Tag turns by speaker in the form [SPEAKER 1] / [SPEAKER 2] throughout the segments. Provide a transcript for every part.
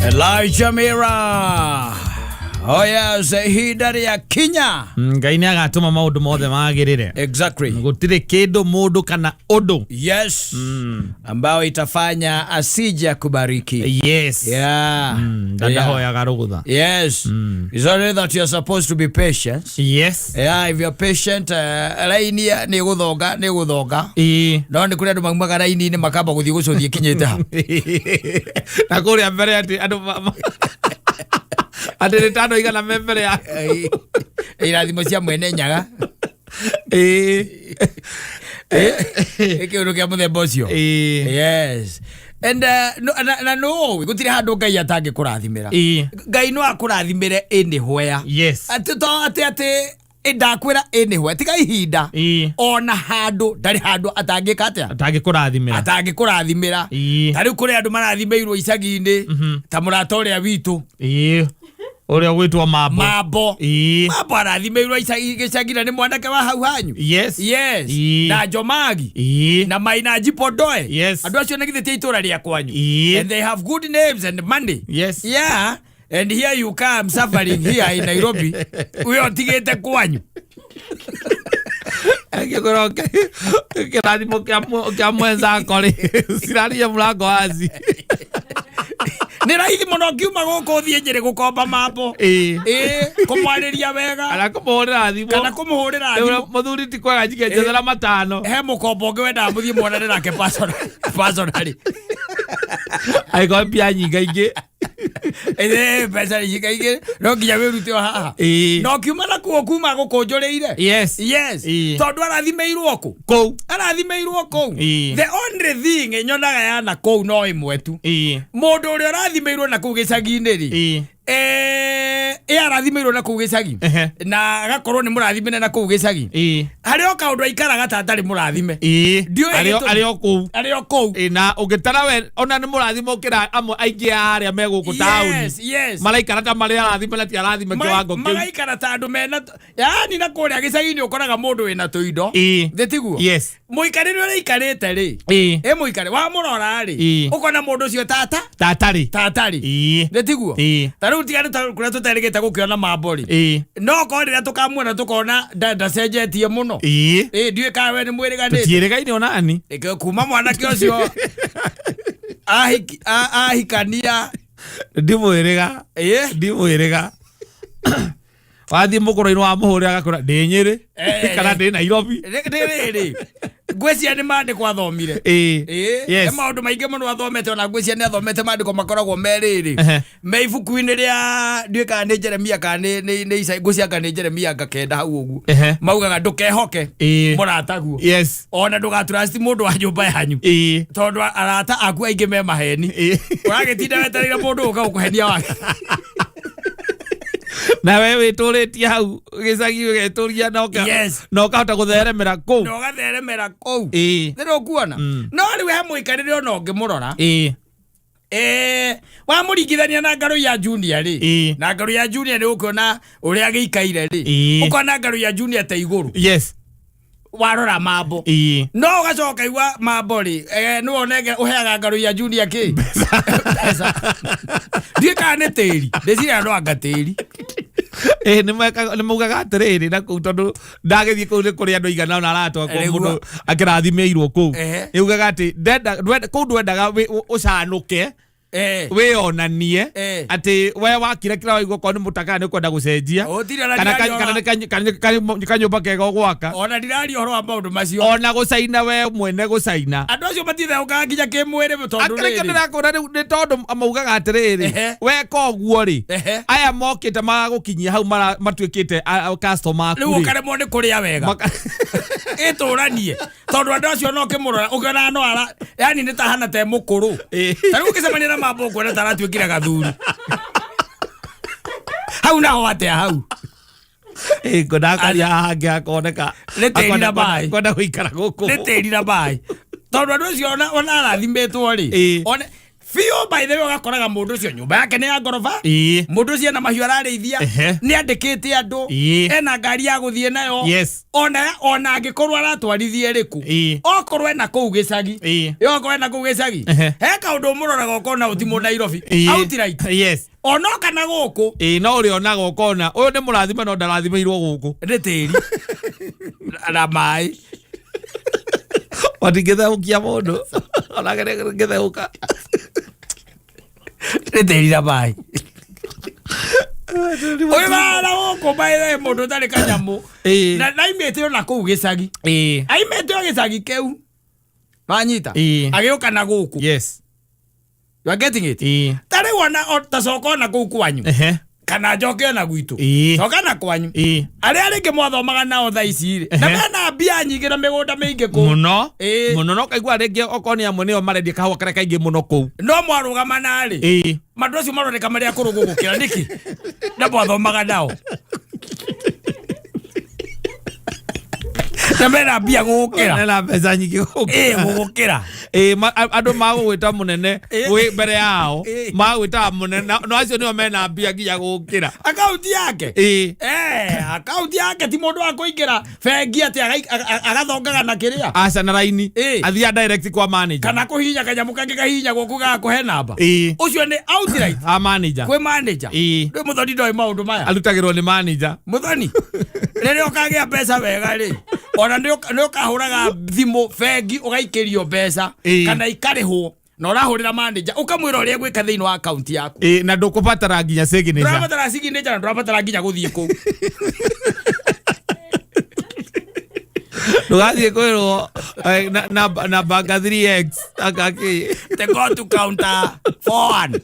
[SPEAKER 1] Elijah Mira. Oh yes, ihinda rĩa kinya.
[SPEAKER 2] Ngai nä agatå ma maå ndå mothe magä rä re.
[SPEAKER 1] Exactly.
[SPEAKER 2] Gå tirä kä ndå må ndå kana å ndå.
[SPEAKER 1] Yes. Ambayo itafanya asije akubariki.
[SPEAKER 2] Yes.
[SPEAKER 1] Yeah.
[SPEAKER 2] Ndahoyaga rå gå tha.
[SPEAKER 1] Yes. It's only that you're supposed to be patient.
[SPEAKER 2] Yes.
[SPEAKER 1] Yeah, if you're patient, raini nĩ gũthonga, nĩ gũthonga.
[SPEAKER 2] Ĩĩ.
[SPEAKER 1] No nĩ kũrĩ andũ maumaga raini-inĩ makamba gũthiĩ gũcũthia ikinyĩte ha.
[SPEAKER 2] Na kå rä a mbere atä andå atä nä tano igana me mbere ya.
[SPEAKER 1] Irathimo cia mwene nyaga.
[SPEAKER 2] Ĩĩ.
[SPEAKER 1] Nĩ kĩũndũ kĩa mũthemba ũcio.
[SPEAKER 2] Ĩĩ.
[SPEAKER 1] Yes. And no, na no gũtirĩ handũ Ngai atangĩkũrathimĩra.
[SPEAKER 2] Ĩĩ.
[SPEAKER 1] Ngai no akũrathimĩre anywhere.
[SPEAKER 2] Yes.
[SPEAKER 1] Atĩ to atĩ ndakwĩra anywhere tiga ihinda.
[SPEAKER 2] Ĩĩ.
[SPEAKER 1] Ona handũ ndarĩ handũ atangĩka atĩa?
[SPEAKER 2] Atangä kå rathimä ra.
[SPEAKER 1] Atangĩkũrathimĩra.
[SPEAKER 2] Ĩĩ.
[SPEAKER 1] Ta rĩu kũrĩ andũ marathimĩirwo icagi-inĩ ta mũrata ũrĩa witũ.
[SPEAKER 2] Ĩĩ. Å rä a gwä two mambo.
[SPEAKER 1] Mambo.
[SPEAKER 2] Ĩĩ.
[SPEAKER 1] Mambo arathimĩirwo icagi gĩcagi na nĩ mwanake wa hau hanyu.
[SPEAKER 2] Yes.
[SPEAKER 1] Yes.
[SPEAKER 2] Ĩĩ.
[SPEAKER 1] Na Jomagi.
[SPEAKER 2] Ĩĩ.
[SPEAKER 1] Na Maina Jipodoe.
[SPEAKER 2] Yes.
[SPEAKER 1] Andũ acio nĩ githĩ ti a itũra rĩa kwanyu.
[SPEAKER 2] Ĩĩ.
[SPEAKER 1] And they have good names and money.
[SPEAKER 2] Yes.
[SPEAKER 1] Yeah. And here you come suffering here in Nairobi. Uyo ũtigĩte kwanyu.
[SPEAKER 2] Angĩkorwo kĩrathimo kĩa mwenzako rĩ ciraria mũrango wazi.
[SPEAKER 1] Nĩ raithi mũno ngiuma gũkũ ũthiĩ Nyĩrĩ gũkomba mambo.
[SPEAKER 2] Ĩĩ.
[SPEAKER 1] Ĩĩ, kũmwarĩria wega.
[SPEAKER 2] Kana kũmũhũrĩra thimũ.
[SPEAKER 1] Kana kũmũhũrĩra
[SPEAKER 2] Rĩu
[SPEAKER 1] thimũ.
[SPEAKER 2] Mũthuri ti kwega njike njethera matano.
[SPEAKER 1] He mũkombo ũngĩ wendaga mũthiĩ muonane nake personally.
[SPEAKER 2] Angĩkorwo mbia nyingaingĩ.
[SPEAKER 1] Ĩĩ, mbeca nyingaingĩ no nginya wĩrute o haha.
[SPEAKER 2] Ĩĩ.
[SPEAKER 1] Na ũkiuma nakuo kuma gũkũnjũrĩire.
[SPEAKER 2] Yes.
[SPEAKER 1] Yes.
[SPEAKER 2] Ĩĩ.
[SPEAKER 1] Tondũ arathimĩirwo kũ?
[SPEAKER 2] Kũu.
[SPEAKER 1] Arathimĩirwo kũu.
[SPEAKER 2] Ĩĩ.
[SPEAKER 1] The only thing nyonaga ya na kũu no ĩmwe tu.
[SPEAKER 2] Ĩĩ.
[SPEAKER 1] Mũndũ ũrĩa ũrathimĩirwo na kũu gĩcagi-inĩ rĩ.
[SPEAKER 2] Ĩĩ.
[SPEAKER 1] Ĩ arathimĩirwo na kũu gĩcagi.
[SPEAKER 2] Ehe.
[SPEAKER 1] Na agakorwo nĩ mũrathimĩre na kũu gĩcagi.
[SPEAKER 2] Ĩĩ.
[SPEAKER 1] Harĩ o kaũndũ aikaraga ta atarĩ mũrathime.
[SPEAKER 2] Ĩĩ.
[SPEAKER 1] Ndiũĩ
[SPEAKER 2] Arĩ o-
[SPEAKER 1] gĩtũmi.
[SPEAKER 2] Arĩ o kũu.
[SPEAKER 1] Arĩ o kũu.
[SPEAKER 2] Ĩĩ, na ũngĩtara we ona nĩ mũrathime ũkĩra amwe aingĩ a arĩa me gũkũ taũni.
[SPEAKER 1] Yes.
[SPEAKER 2] Maraikara ta marĩ arathime na ti arathime kĩwango kĩu.
[SPEAKER 1] Magaikara ta andũ mena yaani na kũrĩa gĩcagi-inĩ ũkoraga mũndũ wĩna tũindo.
[SPEAKER 2] Ĩĩ.
[SPEAKER 1] Thĩ tiguo?
[SPEAKER 2] Yes.
[SPEAKER 1] Mũikarĩre ũrĩa aikarĩte rĩ.
[SPEAKER 2] Ĩĩ.
[SPEAKER 1] Ĩ mũikarĩre wamũrora rĩ.
[SPEAKER 2] Ĩĩ.
[SPEAKER 1] Ũkona mũndũ ũcio tata.
[SPEAKER 2] Tatarĩ.
[SPEAKER 1] Tatarĩ.
[SPEAKER 2] Ĩĩ.
[SPEAKER 1] Thĩ tiguo?
[SPEAKER 2] Ĩĩ.
[SPEAKER 1] Ta rĩu tiga nĩ ta kũrĩa tũterĩgĩte gũkĩona mambo rĩ.
[SPEAKER 2] Ĩĩ.
[SPEAKER 1] No korwo rĩrĩa tũkamuona tũkona ndacenjetie mũno.
[SPEAKER 2] Ĩĩ.
[SPEAKER 1] Ĩ ndiũĩ kana we nĩ mwĩrĩganĩte.
[SPEAKER 2] Tũtiĩrĩgaine onani.
[SPEAKER 1] Ĩkĩ kuma mwanake ũcio ahikania.
[SPEAKER 2] Ndimwĩrĩga.
[SPEAKER 1] Ĩĩ.
[SPEAKER 2] Ndimwĩrĩga. Wathiĩ mũkũrũ-inĩ wa mũhũrĩra agakwĩra ndĩ Nyĩrĩ
[SPEAKER 1] Eh.
[SPEAKER 2] kana ndĩ Nairobi.
[SPEAKER 1] Nĩ rĩrĩ ngwĩciria nĩ maandĩko athomire.
[SPEAKER 2] Ĩĩ.
[SPEAKER 1] Ĩĩ.
[SPEAKER 2] Yes.
[SPEAKER 1] He maũndũ maingĩ mũno athomete ona ngwĩciria nĩ athomete maandĩko makoragwo me rĩrĩ.
[SPEAKER 2] Ehe.
[SPEAKER 1] Me ibuku-inĩ rĩa ndiũĩ kana nĩ Jeremia kana nĩ Isaia, ngwĩciria anga nĩ Jeremia anga kenda hau ũguo.
[SPEAKER 2] Ehe.
[SPEAKER 1] Maugaga ndũkehoke
[SPEAKER 2] Ĩĩ.
[SPEAKER 1] mũrataguo.
[SPEAKER 2] Yes.
[SPEAKER 1] Ona ndũgatrust mũndũ wa nyũmba yanyu.
[SPEAKER 2] Ĩĩ.
[SPEAKER 1] Tondũ arata aku aingĩ me maheni.
[SPEAKER 2] Ĩĩ.
[SPEAKER 1] Ũragĩtinda wetereire mũndũ ũka gũkũhenia wake.
[SPEAKER 2] Na we wĩtũrĩtie hau gĩcagi ũgetũria na
[SPEAKER 1] Yes.
[SPEAKER 2] na ũkahota gũtheremera kũu.
[SPEAKER 1] Na ũgatheremera kũu.
[SPEAKER 2] Ĩĩ.
[SPEAKER 1] Nĩ ũkuona. No rĩu he mũikarĩre ona ũngĩmũrora.
[SPEAKER 2] Ĩĩ.
[SPEAKER 1] Wamũringithania na Ngarũ ya Junior rĩ.
[SPEAKER 2] Ĩĩ.
[SPEAKER 1] Na Ngarũ ya Junior nĩ ũkuona ũrĩa gĩikaire rĩ.
[SPEAKER 2] Ĩĩ.
[SPEAKER 1] Ũkona Ngarũ ya Junior ta igũrũ.
[SPEAKER 2] Yes.
[SPEAKER 1] Warora mambo.
[SPEAKER 2] Ĩĩ.
[SPEAKER 1] No ũgacoka igua mambo rĩ, nĩwe ũnenge ũheaga Ngarũ ya Junior kĩ? Mbeca. Ndiũĩ kana nĩ tĩri. Ndĩciraga no anga tĩri.
[SPEAKER 2] Ĩĩ nĩ maugaga atĩrĩrĩ na kũu tondũ ndagĩthiĩ kũu nĩ kũrĩ andũ aigana ona arata akwa
[SPEAKER 1] Nĩguo.
[SPEAKER 2] mũndũ akĩrathimĩirwo kũu.
[SPEAKER 1] Ehe.
[SPEAKER 2] Nĩ ugaga atĩ kũu ndwendaga ũcanũke wĩonanie atĩ we wakira kĩrĩa waigua okorwo nĩ mũtakara nĩ ũkwenda gũcenjia
[SPEAKER 1] Gũtirĩ ona
[SPEAKER 2] kana
[SPEAKER 1] ndiraria
[SPEAKER 2] kana
[SPEAKER 1] ũhoro-
[SPEAKER 2] nĩ kanyũmba kega ũgwaka.
[SPEAKER 1] Ona ndiraria ũhoro wa maũndũ macio.
[SPEAKER 2] Ona gũcaina we mwene gũcaina.
[SPEAKER 1] Andũ acio matithengũkaga nginya kĩmwĩrĩ tondũ
[SPEAKER 2] Akĩrĩkio
[SPEAKER 1] rĩrĩ.
[SPEAKER 2] ndĩrakwĩra rĩu nĩ tondũ maugaga atĩrĩrĩ
[SPEAKER 1] Ehe.
[SPEAKER 2] weka ũguo rĩ
[SPEAKER 1] Ehe.
[SPEAKER 2] aya mokĩte magagũkinyia hau matuĩkĩte customer aku
[SPEAKER 1] Rĩu
[SPEAKER 2] rĩ.
[SPEAKER 1] ũkaremwo nĩ kũrĩa wega. Ĩtũranie tondũ andũ acio no ũkĩmũrora ũkĩona no ara yani nĩ tahana te mũkũrũ.
[SPEAKER 2] Ĩĩ.
[SPEAKER 1] Ta rĩu ũkĩcemania na mambo ũkuona ta aratuĩkire gathuri. Hau naho atĩa hau?
[SPEAKER 2] Ĩĩ, ngwenda akaria haha hangĩ hakoneka.
[SPEAKER 1] Nĩ tĩri na maĩ.
[SPEAKER 2] Kwenda gũikara gũkũ.
[SPEAKER 1] Nĩ tĩri na maĩ. Tondũ andũ acio ona arathimĩtwo rĩ.
[SPEAKER 2] Ĩĩ.
[SPEAKER 1] One Biũ, by the way, ũgakoraga mũndũ ũcio nyũmba yake nĩ ya ngoroba. Mũndũ ũcio ena mahiũ ararĩithia. Nĩ andĩkĩte andũ. Ena ngari ya gũthiĩ nayo. Ona angĩkorwo aratwarithia ĩrĩkũ, okorwo ena kũu gĩcagi, okorwo ena kũu gĩcagi, he kaũndũ ũmũroraga ũkona ũti mũ Nairobi. Outright. Onoka na gũkũ.
[SPEAKER 2] Ĩĩ, no ũrĩonaga ũkona ũyũ nĩ mũrathime no ndarathimĩirwo gũkũ.
[SPEAKER 1] Nĩ tĩri na maĩ.
[SPEAKER 2] Matingĩtheũkia mũndũ onake ngĩtheũka.
[SPEAKER 1] Nĩ tĩri na maĩ. Ũyũ na gũkũ maĩ mũndũ ũtarĩ kanyamũ. Na aimĩte ona kũu gĩcagi. Aimĩte o gĩcagi kĩu wanyita. Agĩũka na gũkũ. You are getting it? Ta rĩu ona ta coka ona kũu kwanyu. Kana njoke ona gwitũ. Coka na kwanyu. Arĩa rĩngĩ mwathomaga nao thaa ici rĩ, na mena mbia nyingĩ na mĩgũnda mĩingĩ kũu.
[SPEAKER 2] Mũno. Mũno, no kaigua rĩngĩ okorwo nĩ amwe nĩo marendia kahũa karĩa kaingĩ mũno kũu.
[SPEAKER 1] No mwarũgama narĩ, mandũ acio maroneka marĩ akũrũ gũgũkĩra nĩkĩ na mwathomaga nao na mena mbia gũgũkĩra?
[SPEAKER 2] Mena mbeca nyingĩ gũgũkĩra.
[SPEAKER 1] Ĩĩ, gũgũkĩra.
[SPEAKER 2] Ĩĩ, andũ magũgwĩta mũnene wĩ mbere yao. Magwĩtaga mũnene no acio nĩo mena mbia nginya gũgũkĩra.
[SPEAKER 1] Akaunti yake. Akaunti yake ti mũndũ wa kũingĩra bengi atĩ agathongaga na kĩrĩa.
[SPEAKER 2] Aca na raini. Athiaga direct kwa manager.
[SPEAKER 1] Kana kũhihinya kanyamũ kangĩ kahihinyagwo kugaga kũhe namba. Ũcio nĩ outright.
[SPEAKER 2] A manager.
[SPEAKER 1] Kwĩ manager. Rĩu Mũthoni ndoĩ maũndũ maya.
[SPEAKER 2] Arutagĩrwo nĩ manager.
[SPEAKER 1] Mũthoni, rĩrĩa ũkagĩa mbeca wega rĩ, ona nĩ ũkahũraga thimũ bengi ũgaikĩrio mbeca kana ikarĩhwo na ũrahũrĩra manager ũkamwĩra ũrĩa gwĩka thĩinĩ wa akaunti yaku.
[SPEAKER 2] Ĩĩ, na ndũkũbatara nginya signature.
[SPEAKER 1] Ndũrabatara signature na ndũrabatara nginya gũthiĩ kũu.
[SPEAKER 2] Ndũgathiĩ kwĩrwo na banga 3x akakĩ.
[SPEAKER 1] Te go to counter 4-1.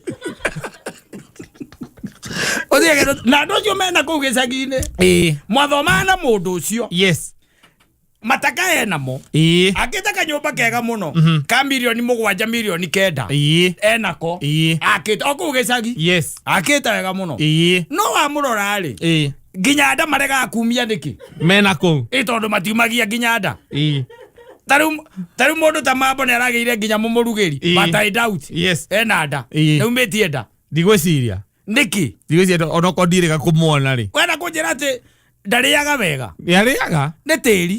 [SPEAKER 1] Ũthiĩ na andũ acio mena kũu gĩcagi-inĩ. Mwathomaga na mũndũ ũcio. Mataka enamo. Akĩte kanyũmba kega mũno ka 7 mirioni 9 mirioni. Enako. Akĩte o kũu gĩcagi. Akĩte wega mũno. No wamũrora rĩ, nginya nda maregaga kumia nĩkĩ?
[SPEAKER 2] Mena kũu.
[SPEAKER 1] Ĩ tondũ matiumagia nginya nda. Ta rĩu mũndũ ta Mambo nĩ aragĩire nginya mũmũrugĩri. But I doubt. Ena nda. Nĩumĩtie nda.
[SPEAKER 2] Ndigwĩciria.
[SPEAKER 1] Nĩkĩ?
[SPEAKER 2] Ndigwĩciria onokorwo ndirĩga kũmuona rĩ.
[SPEAKER 1] Wenda kũnjĩra atĩ ndarĩaga wega?
[SPEAKER 2] Nĩarĩaga.
[SPEAKER 1] Nĩ tĩri.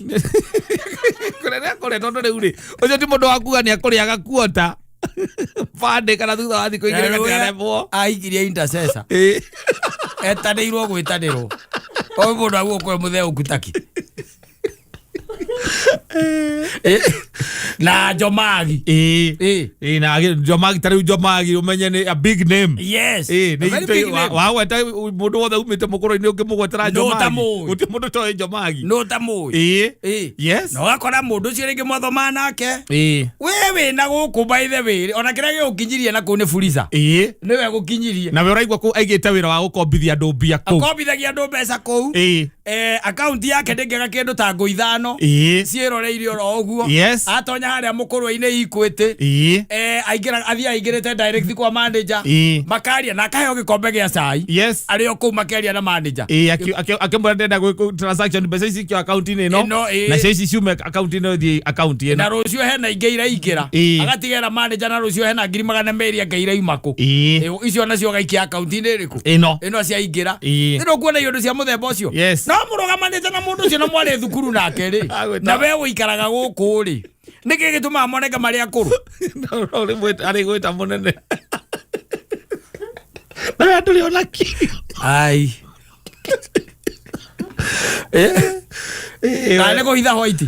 [SPEAKER 2] Kũrĩa nĩakũrĩa tondũ rĩu rĩ, ũcio ti mũndũ wa kuga nĩakũrĩaga kuota bandĩ kana thutha wa thikũ igĩrĩ gatiaremwo.
[SPEAKER 1] Aikirie intercessor. Etanĩirwo gwĩtanĩrwo. Ũyũ mũndũ aguo kwe mũtheũku taki. Na Njomagi.
[SPEAKER 2] Ĩĩ, na Njomagi, ta rĩu Njomagi ũmenye nĩ a big name.
[SPEAKER 1] A very big name.
[SPEAKER 2] Wagweta mũndũ wothe umĩte mũkũrũ-inĩ ũngĩmũgwetera
[SPEAKER 1] Nũ
[SPEAKER 2] Njomagi.
[SPEAKER 1] ũtamũĩ.
[SPEAKER 2] Gũtirĩ mũndũ ũtoĩ Njomagi.
[SPEAKER 1] Nũ ũtamũĩ. Na ũgakora mũndũ ũcio rĩngĩ mwathomaga nake. We wĩna gũkũ, by the way, ona kĩrĩa gĩgũkinyirie na kũu nĩ Fuliza. Nĩwe gũkinyirie.
[SPEAKER 2] Na we ũraigua kũu aigĩte wĩra wa gũkombithia andũ mbia kũu.
[SPEAKER 1] Akombithagia andũ mbeca kũu. Akaunti yake ndĩngĩaga kĩndũ ta ngũ 5 ciĩroreire oro ũguo. Atonya harĩa mũkũrwe-inĩ Equity, aingĩra athiĩ aingĩrĩte direct kwa manager. Makaria na akaheo gĩkombe gĩa cai. Arĩ o kũu makĩaria na manager.
[SPEAKER 2] Ĩĩ, akĩmwĩra ndĩrenda gwĩka transaction, mbeca ici cikio akaunti-inĩ ĩno.
[SPEAKER 1] Ĩno, ĩĩ.
[SPEAKER 2] Nacio ici ciume akaunti ĩno ithiĩ akaunti
[SPEAKER 1] Na
[SPEAKER 2] ĩno.
[SPEAKER 1] Rũciũ hena ingĩ iraingĩra. Agatigĩra manager na rũciũ hena 200,000 anga iraima kũ. Ĩĩ, icio nacio ũgaikia akaunti-inĩ ĩrĩkũ?
[SPEAKER 2] Ĩno.
[SPEAKER 1] Ĩno ciaingĩra. Nĩ ndũkuona iũndũ cia mũthemba ũcio? No mũrũgamanĩte na mũndũ ũcio na mwarĩ thukuru nake rĩ,
[SPEAKER 2] Agwĩta-
[SPEAKER 1] na we ũikaraga gũkũ rĩ, nĩkĩ gĩtũmaga moneke marĩ akũrũ?
[SPEAKER 2] No, no, rĩmwe arĩ gwĩta mũnene na we ndũrĩ ona kĩ.
[SPEAKER 1] Ai, kana nĩ kũhitha white?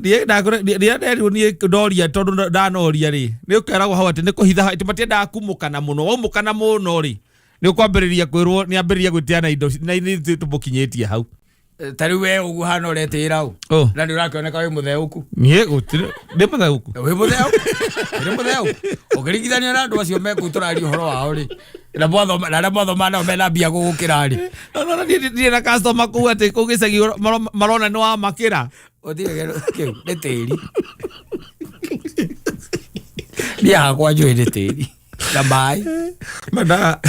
[SPEAKER 2] Niĩ nderirwo niĩ ndoria tondũ ndanoria rĩ, nĩ ũkeragwo hau atĩ nĩ kũhitha atĩ matiendaga kumũkana mũno. Waumũkana mũno rĩ, nĩ ũkwambĩrĩria kwĩrwo nĩ ambĩrĩria gwĩtia na indo na ithuĩ tũmũkinyĩtie hau.
[SPEAKER 1] Ta rĩu we ũguo hana ũretĩĩra ũ?
[SPEAKER 2] Oh.
[SPEAKER 1] Na nĩ ũrakĩoneka wĩ mũtheũku.
[SPEAKER 2] Niĩ gũtirĩ ndĩ mũtheũku.
[SPEAKER 1] Wĩ mũtheũku, wĩ mũtheũku ũkĩringithania na andũ acio mekũu tũraria ũhoro wao rĩ, na mwathoma na arĩa mwathoma nao mena mbia gũgũkĩra rĩ.
[SPEAKER 2] No, no, no, niĩ ndirĩ na customer kũu atĩ kũu gĩcagi marona nĩ wamakĩra.
[SPEAKER 1] Gũtirĩ kĩndũ kĩu, nĩ tĩri. Niĩ hakwa njũĩ nĩ tĩri na maĩ.
[SPEAKER 2] Mendaga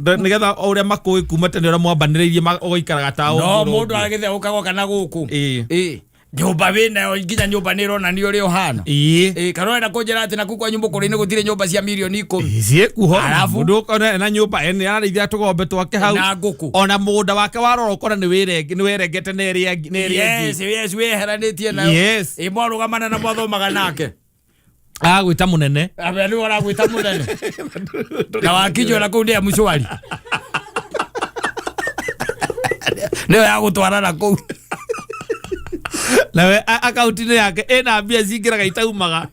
[SPEAKER 2] nĩgetha o ũrĩa makũĩ kuma tene, ũrĩa mwambanĩrĩirie ũgaikaraga ta
[SPEAKER 1] no
[SPEAKER 2] ũguo.
[SPEAKER 1] Mũndũ agĩtheũka goka na gũkũ. Ĩĩ. Nyũmba wĩnayo nginya nyũmba nĩ ĩronania ũrĩa ũhana.
[SPEAKER 2] Ĩĩ.
[SPEAKER 1] Ĩ, kana ũrenda kũnjĩra atĩ naku kwa nyũmba kũrĩ-inĩ gũtirĩ nyũmba cia mirioni 10?
[SPEAKER 2] Ciĩkuho.
[SPEAKER 1] Arabu?
[SPEAKER 2] Mũndũ ũkona ena nyũmba ene ararĩithia tũgombe twake hau.
[SPEAKER 1] Na ngũkũ.
[SPEAKER 2] Ona mũgũnda wake warora ũkona nĩ wĩrengete na ĩrĩa ĩngĩ, na ĩrĩa ĩngĩ.
[SPEAKER 1] Yes, wĩyeheranĩtie nayo.
[SPEAKER 2] Yes.
[SPEAKER 1] Ĩ, mwarũgamana na mwathomaga nake.
[SPEAKER 2] Agwĩta mũnene.
[SPEAKER 1] Abe nĩwe ũragwĩta mũnene. Na wakinywo na kũu nĩ ya mshwari. Nĩyo ya gũtwara na kũu.
[SPEAKER 2] Nawe akaunti-inĩ yake ĩna mbia cingĩraga itaumaga.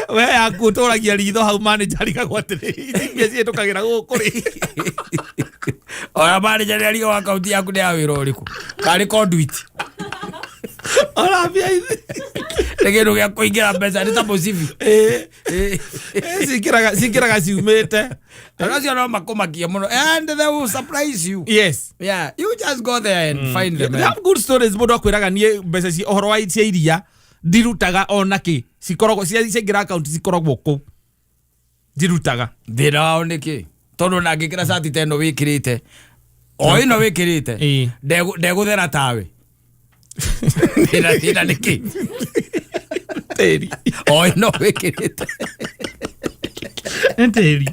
[SPEAKER 2] We yaku ũtũragia ritho hau manager arigagwo atĩrĩ, ici mbia cihetũkagĩra gũkũ rĩ.
[SPEAKER 1] Ona manager nĩ arigagwo akaunti yaku nĩ ya wĩra ũrĩkũ. Karĩ conduit.
[SPEAKER 2] Ona mbia ici.
[SPEAKER 1] Nĩ kĩndũ gĩa kũingĩra mbeca nĩ ta mũcibi.
[SPEAKER 2] Cingĩraga ciumĩte.
[SPEAKER 1] Tondũ acio no makũmakie mũno. And they will surprise you.
[SPEAKER 2] Yes.
[SPEAKER 1] Yeah, you just go there and find them.
[SPEAKER 2] They have good stories. Mũndũ akwĩraga niĩ mbeca ci ũhoro wa cia iria ndirutaga ona kĩ, cikoragwo ciaingĩra akaunti cikoragwo kũu, ndirutaga.
[SPEAKER 1] Thĩna wao nĩ kĩ? Tondũ ona angĩkĩra cati ta ĩno wĩkĩrĩte, o ĩno wĩkĩrĩte, ndegũthera tawe. Thĩna nĩ kĩ?
[SPEAKER 2] Tĩri.
[SPEAKER 1] O ĩno wĩkĩrĩte.
[SPEAKER 2] Nĩ tĩri.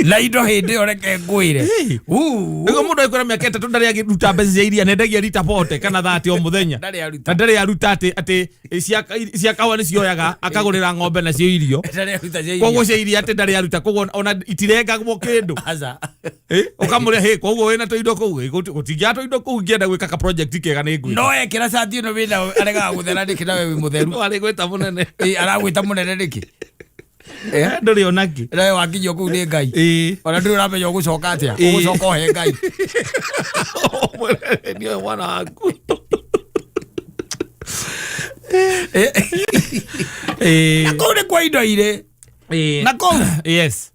[SPEAKER 1] Na indo hĩndĩ ĩyo reke ngwĩre. Uu.
[SPEAKER 2] Nĩguo mũndũ agĩkwĩra mĩaka 3 ndarĩ agĩruta mbeca cia iria, nendagia rita bote kana 30 o mũthenya.
[SPEAKER 1] Ndarĩ aruta.
[SPEAKER 2] Na ndarĩ aruta atĩ cia kahũa nĩ cioyaga akagũrĩra ng'ombe nacio irio.
[SPEAKER 1] Ndarĩ aruta cia iria.
[SPEAKER 2] Koguo cia iria atĩ ndarĩ aruta, koguo ona itirengagwo kĩndũ.
[SPEAKER 1] Aca.
[SPEAKER 2] Ũkamũrĩa, hĩ, koguo wĩna tũindo kũu, gũtingĩaga tũindo kũu ingĩenda gwĩka ka project kega nĩ ngwĩka.
[SPEAKER 1] No ekĩra cati ĩno wĩna aregaga gũthera nĩkĩ nawe wĩ mũtheru?
[SPEAKER 2] No arĩgwĩta mũnene.
[SPEAKER 1] Aragwĩta mũnene nĩkĩ?
[SPEAKER 2] Ndũrĩ ona kĩ.
[SPEAKER 1] Nawe wakinyio kũu nĩ Ngai. Ona ndũrĩ ũramenya ũgũcoka atĩa. Ũgũcoka ũhe Ngai.
[SPEAKER 2] Ũmwĩre nĩwe mwana waku.
[SPEAKER 1] Na kũu nĩ kwa indo irĩ. Na kũu?
[SPEAKER 2] Yes.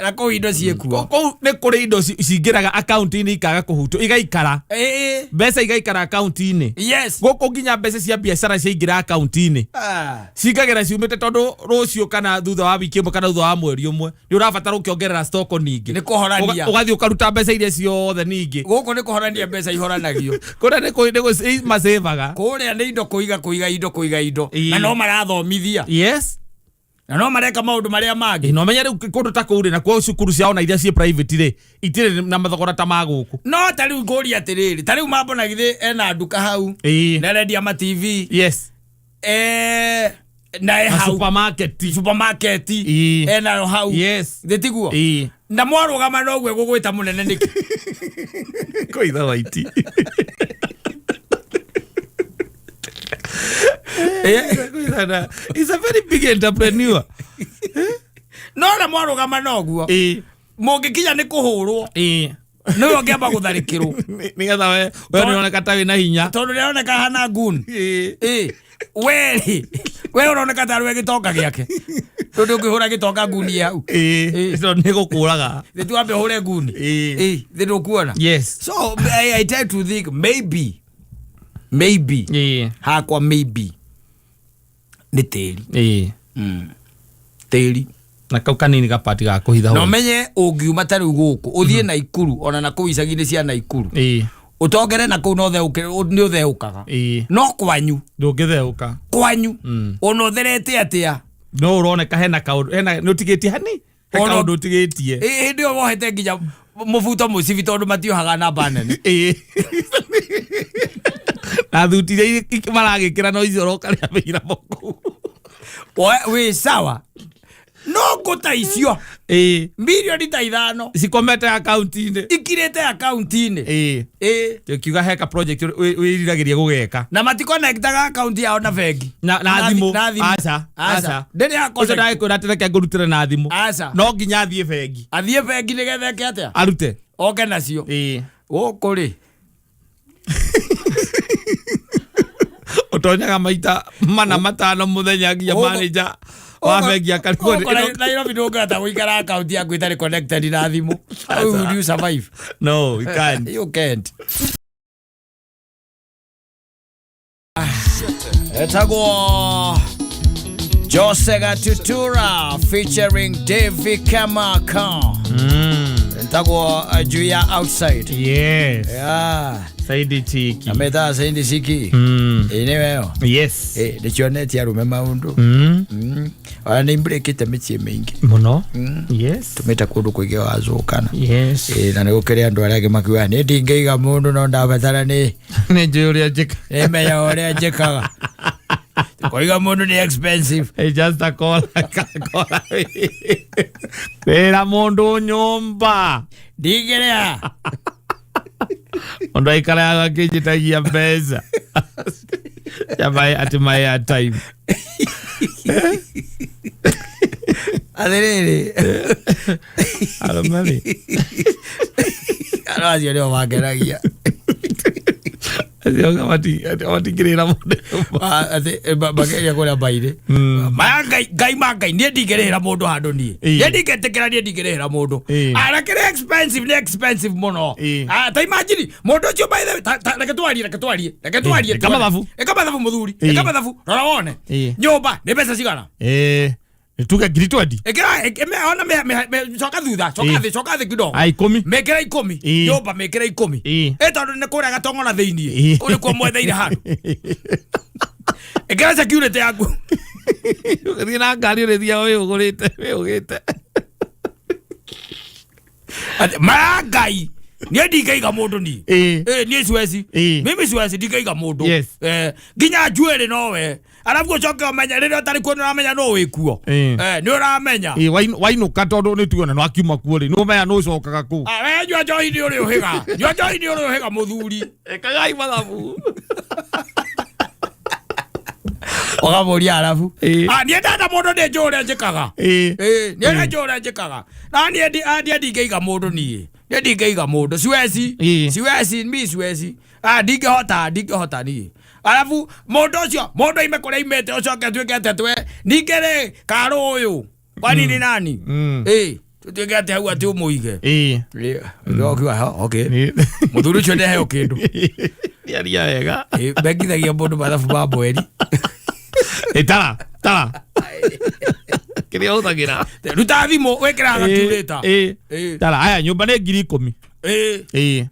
[SPEAKER 1] Na kũu indo ciĩkuo.
[SPEAKER 2] Kũu nĩ kũrĩ indo cingĩraga akaunti-inĩ ikaga kũhutwo, igaikara. Mbeca igaikara akaunti-inĩ.
[SPEAKER 1] Yes.
[SPEAKER 2] Gũkũ nginya mbeca cia biacara ciaingĩra akaunti-inĩ. Cingagĩra ciumĩte tondũ rũciũ kana thutha wa wiki ĩmwe kana thutha wa mweri ũmwe nĩ ũrabatara ũkĩongerera stock ningĩ.
[SPEAKER 1] Nĩ kũhorania.
[SPEAKER 2] Ũgathiĩ ũkaruta mbeca iria ciothe ningĩ.
[SPEAKER 1] Gũkũ nĩ kũhorania mbeca ihoranagio.
[SPEAKER 2] Kũrĩa nĩ masevaga.
[SPEAKER 1] Kũrĩa nĩ indo kũiga, kũiga indo, kũiga indo. Na no marathomithia.
[SPEAKER 2] Yes.
[SPEAKER 1] Na no mareka maũndũ marĩa mangĩ.
[SPEAKER 2] No menya rĩu kũndũ ta kũu rĩ, na kuo cukuru ciao na iria ciĩ private rĩ, itirĩ na mathogora ta ma gũkũ.
[SPEAKER 1] No ta rĩu ngũria atĩrĩrĩ, ta rĩu mambo na githĩ ena nduka hau. Na arendia ma TV.
[SPEAKER 2] Yes.
[SPEAKER 1] Na e
[SPEAKER 2] Na
[SPEAKER 1] hau.
[SPEAKER 2] supermarket.
[SPEAKER 1] Supermarket. Ena hau.
[SPEAKER 2] Yes.
[SPEAKER 1] Thĩ tiguo? Na mwarũgama noguo egũgwĩta mũnene nĩkĩ?
[SPEAKER 2] Kũitha waiti. He's a very big entrepreneur.
[SPEAKER 1] No na mwarũgama noguo. Mũngĩkinya nĩ kũhũrwo. Nĩwe ũngĩamba gũtharĩkĩrwo.
[SPEAKER 2] Nĩgetha we nĩũroneka ta wĩna hinya.
[SPEAKER 1] Tondũ nĩaroneka hana goon. We rĩ, we ũroneka ta arĩ we gĩtonga gĩake. Tondũ ũngĩhũra gĩtonga nguni hau.
[SPEAKER 2] Tondũ nĩ gũkũraga.
[SPEAKER 1] Thĩ tu wambe ũhũre nguni. Thĩ ndũkuona.
[SPEAKER 2] Yes.
[SPEAKER 1] So I try to think maybe. Maybe. Hakwa maybe. Nĩ tĩri. Tĩri.
[SPEAKER 2] Na kau kanini gapati ga kũhitha
[SPEAKER 1] Na
[SPEAKER 2] hau.
[SPEAKER 1] ũmenye ũngiuma ta rĩu gũkũ, ũthiĩ Naikuru, ona na kũu icagi-inĩ cia Naikuru. Ũtongere na kũu no nĩ ũtheũkaga. No kwanyu.
[SPEAKER 2] Ndũngĩtheũka.
[SPEAKER 1] Kwanyu. Ona ũtherete atĩa?
[SPEAKER 2] No ũroneka hena kaũndũ, hena, nĩ ũtigĩtie hani? He kaũndũ ũtigĩtie.
[SPEAKER 1] Hĩndĩ ĩyo wohete nginya mũbuto mũcibi tondũ matiohaga namba nene.
[SPEAKER 2] Na thuti iria maragĩkĩra no icio ũroka rĩa wĩra kũu.
[SPEAKER 1] Wĩ sawa. No ngũta icio. Milioni ta 5.
[SPEAKER 2] Cikomete akaunti-inĩ.
[SPEAKER 1] Ikirĩte akaunti-inĩ.
[SPEAKER 2] Ũkiuga heka project wĩriragĩria gũgeka.
[SPEAKER 1] Na matikonektaga akaunti yao na bengi.
[SPEAKER 2] Na thimũ.
[SPEAKER 1] Na thimũ.
[SPEAKER 2] Aca,
[SPEAKER 1] Aca.
[SPEAKER 2] aca.
[SPEAKER 1] Ndĩrĩ ya
[SPEAKER 2] Ũcio
[SPEAKER 1] connect.
[SPEAKER 2] ndagĩkwĩra atĩ reke ngũrutĩre na thimũ.
[SPEAKER 1] Aca.
[SPEAKER 2] No nginya athiĩ bengi.
[SPEAKER 1] Athiĩ bengi nĩgetha eke atĩa?
[SPEAKER 2] Arute.
[SPEAKER 1] Oke nacio. Gũkũ rĩ.
[SPEAKER 2] Ũtonyaga maita mana matano mũthenya nginya manager wa bengi akarigwo nĩ-
[SPEAKER 1] Nairobi ndũngĩhota gũikara akaunti yaku ĩtarĩ connected na thimũ. How would you survive?
[SPEAKER 2] No, you can't.
[SPEAKER 1] You can't. Etagwo Jose Gatutura featuring Davy Kamaka. Etagwo Juya Outside.
[SPEAKER 2] Yes.
[SPEAKER 1] Yeah.
[SPEAKER 2] Saidi Chiki.
[SPEAKER 1] Ameta Saidi Chiki. Ĩ nĩ weyo.
[SPEAKER 2] Yes.
[SPEAKER 1] Ĩ nĩcionetie arũme maũndũ. Ona nĩ imbreakĩte mĩciĩ mĩingĩ.
[SPEAKER 2] Mũno. Yes.
[SPEAKER 1] Tũmĩte kũndũ kũingĩ wacũkana.
[SPEAKER 2] Yes.
[SPEAKER 1] Ĩ na nĩ gũkĩrĩ andũ arĩa angĩ makiuga niĩ ndingĩiga mũndũ no ndabatara nĩ
[SPEAKER 2] Nĩ njũĩ ũrĩa njĩka.
[SPEAKER 1] nĩmenya ũrĩa njĩkaga. Kũiga mũndũ nĩ expensive.
[SPEAKER 2] It's just a call. Call. Wĩra mũndũ nyũmba.
[SPEAKER 1] Ndingĩrĩha.
[SPEAKER 2] Mũndũ aikaraga akĩnjĩtagia mbeca. Ya my at my airtime.
[SPEAKER 1] Atĩrĩrĩ.
[SPEAKER 2] Arũme rĩ.
[SPEAKER 1] Andũ acio nĩo mangenagia.
[SPEAKER 2] Acio matingĩrĩra mũndũ nyũmba.
[SPEAKER 1] Atĩ mageria kũrĩa mbairĩ. Maya ngai ngai ma ngai niĩ ndingĩrĩhĩra mũndũ handũ niĩ. Niĩ ndingĩtĩkĩra niĩ ndingĩrĩhĩra mũndũ. Ana kĩrĩ expensive nĩ expensive mũno. Ta imagine mũndũ ũcio by the way reke twarie reke twarie reke twarie.
[SPEAKER 2] Ĩka mathabu.
[SPEAKER 1] Ĩka mathabu mũthuri. Ĩka mathabu rora wone. Nyũmba nĩ mbeca cigana?
[SPEAKER 2] Tuge ngiri 20.
[SPEAKER 1] Ĩkĩra ona coka thutha coka thĩ coka thĩ kidogo.
[SPEAKER 2] A 10.
[SPEAKER 1] Mĩkĩra 10. Nyũmba mĩkĩra 10. Ĩ tondũ nĩ kũrĩa gatong'ora thĩiniĩ. Kũu nĩkuo mwetheire handũ. Ĩkĩra security yaku.
[SPEAKER 2] Ũgĩthiĩ na ngari ũrĩthiaga wĩhũgũrĩte wĩhũgĩte.
[SPEAKER 1] Maya ngai niĩ ndingĩiga mũndũ niĩ. Niĩ siwezi. Mimi siwezi ndingĩiga mũndũ.
[SPEAKER 2] Yes.
[SPEAKER 1] Nginya njuĩrĩ nowe. Arabu ũcoke ũmenye rĩrĩa ũtarĩ kuo nĩ ũramenya nũ wĩ kuo. Nĩ ũramenya.
[SPEAKER 2] Wainũka tondũ nĩ tuona nĩ wakiuma kuo rĩ nĩ ũmenya nũ ũcokaga kũu.
[SPEAKER 1] We nyua njohi nĩ ũrĩ ũhĩga. Nyua njohi nĩ ũrĩ ũhĩga mũthuri.
[SPEAKER 2] Ĩkagai mathabu.
[SPEAKER 1] Ũkamũria arabu. Niĩ ndenda mũndũ nĩ njũĩ ũrĩa njĩkaga. Niĩ nĩ njũĩ ũrĩa njĩkaga. Na niĩ ndingĩiga mũndũ niĩ. Niĩ ndingĩiga mũndũ. Siwezi. Siwezi, mi siwezi. Ndingĩhota, ndingĩhota niĩ. Arabu mũndũ ũcio, mũndũ aime kũrĩa aimĩte ũcoke atuĩke atĩ atwe ningĩ rĩ karũ ũyũ. Kwani ni nani? Tutuĩke atĩ hau atĩ ũmũige. Ũkiuga, okay. Mũthuri ũcio ndeheo kĩndũ.
[SPEAKER 2] Nĩaria wega.
[SPEAKER 1] Mekithagia mũndũ mathabu ma mweri.
[SPEAKER 2] Tara, tara. Kĩrĩa ũhũthagĩra.
[SPEAKER 1] Ruta thimũ wĩkĩraga calculator.
[SPEAKER 2] Tara, aya nyũmba nĩ ngiri 10.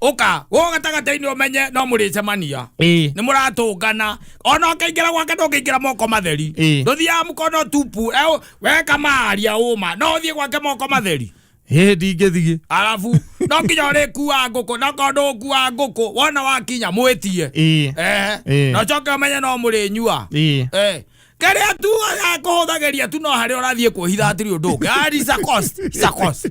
[SPEAKER 1] Ũka, gũkũ gatagatĩ-inĩ ũmenye no mũrĩcemania. Nĩ mũratũngana. Ona ũkĩingĩra gwake ndũngĩingĩra moko matheri. Ndũthiaga mũkono tupu. Weka maria ũma. No ũthiĩ gwake moko matheri.
[SPEAKER 2] Ndingĩthiĩ.
[SPEAKER 1] Arabu, no nginya ũrĩkuaga ngũkũ, no korwo ndũgũkua ngũkũ, wona wakinya mwĩtie. Na ũcoke ũmenye no mũrĩnyua. Kĩrĩa tu akũhũthagĩria tu no harĩa ũrathiĩ kwĩhitha hatirĩ ũndũ ũngĩ. It's a cost. It's a cost.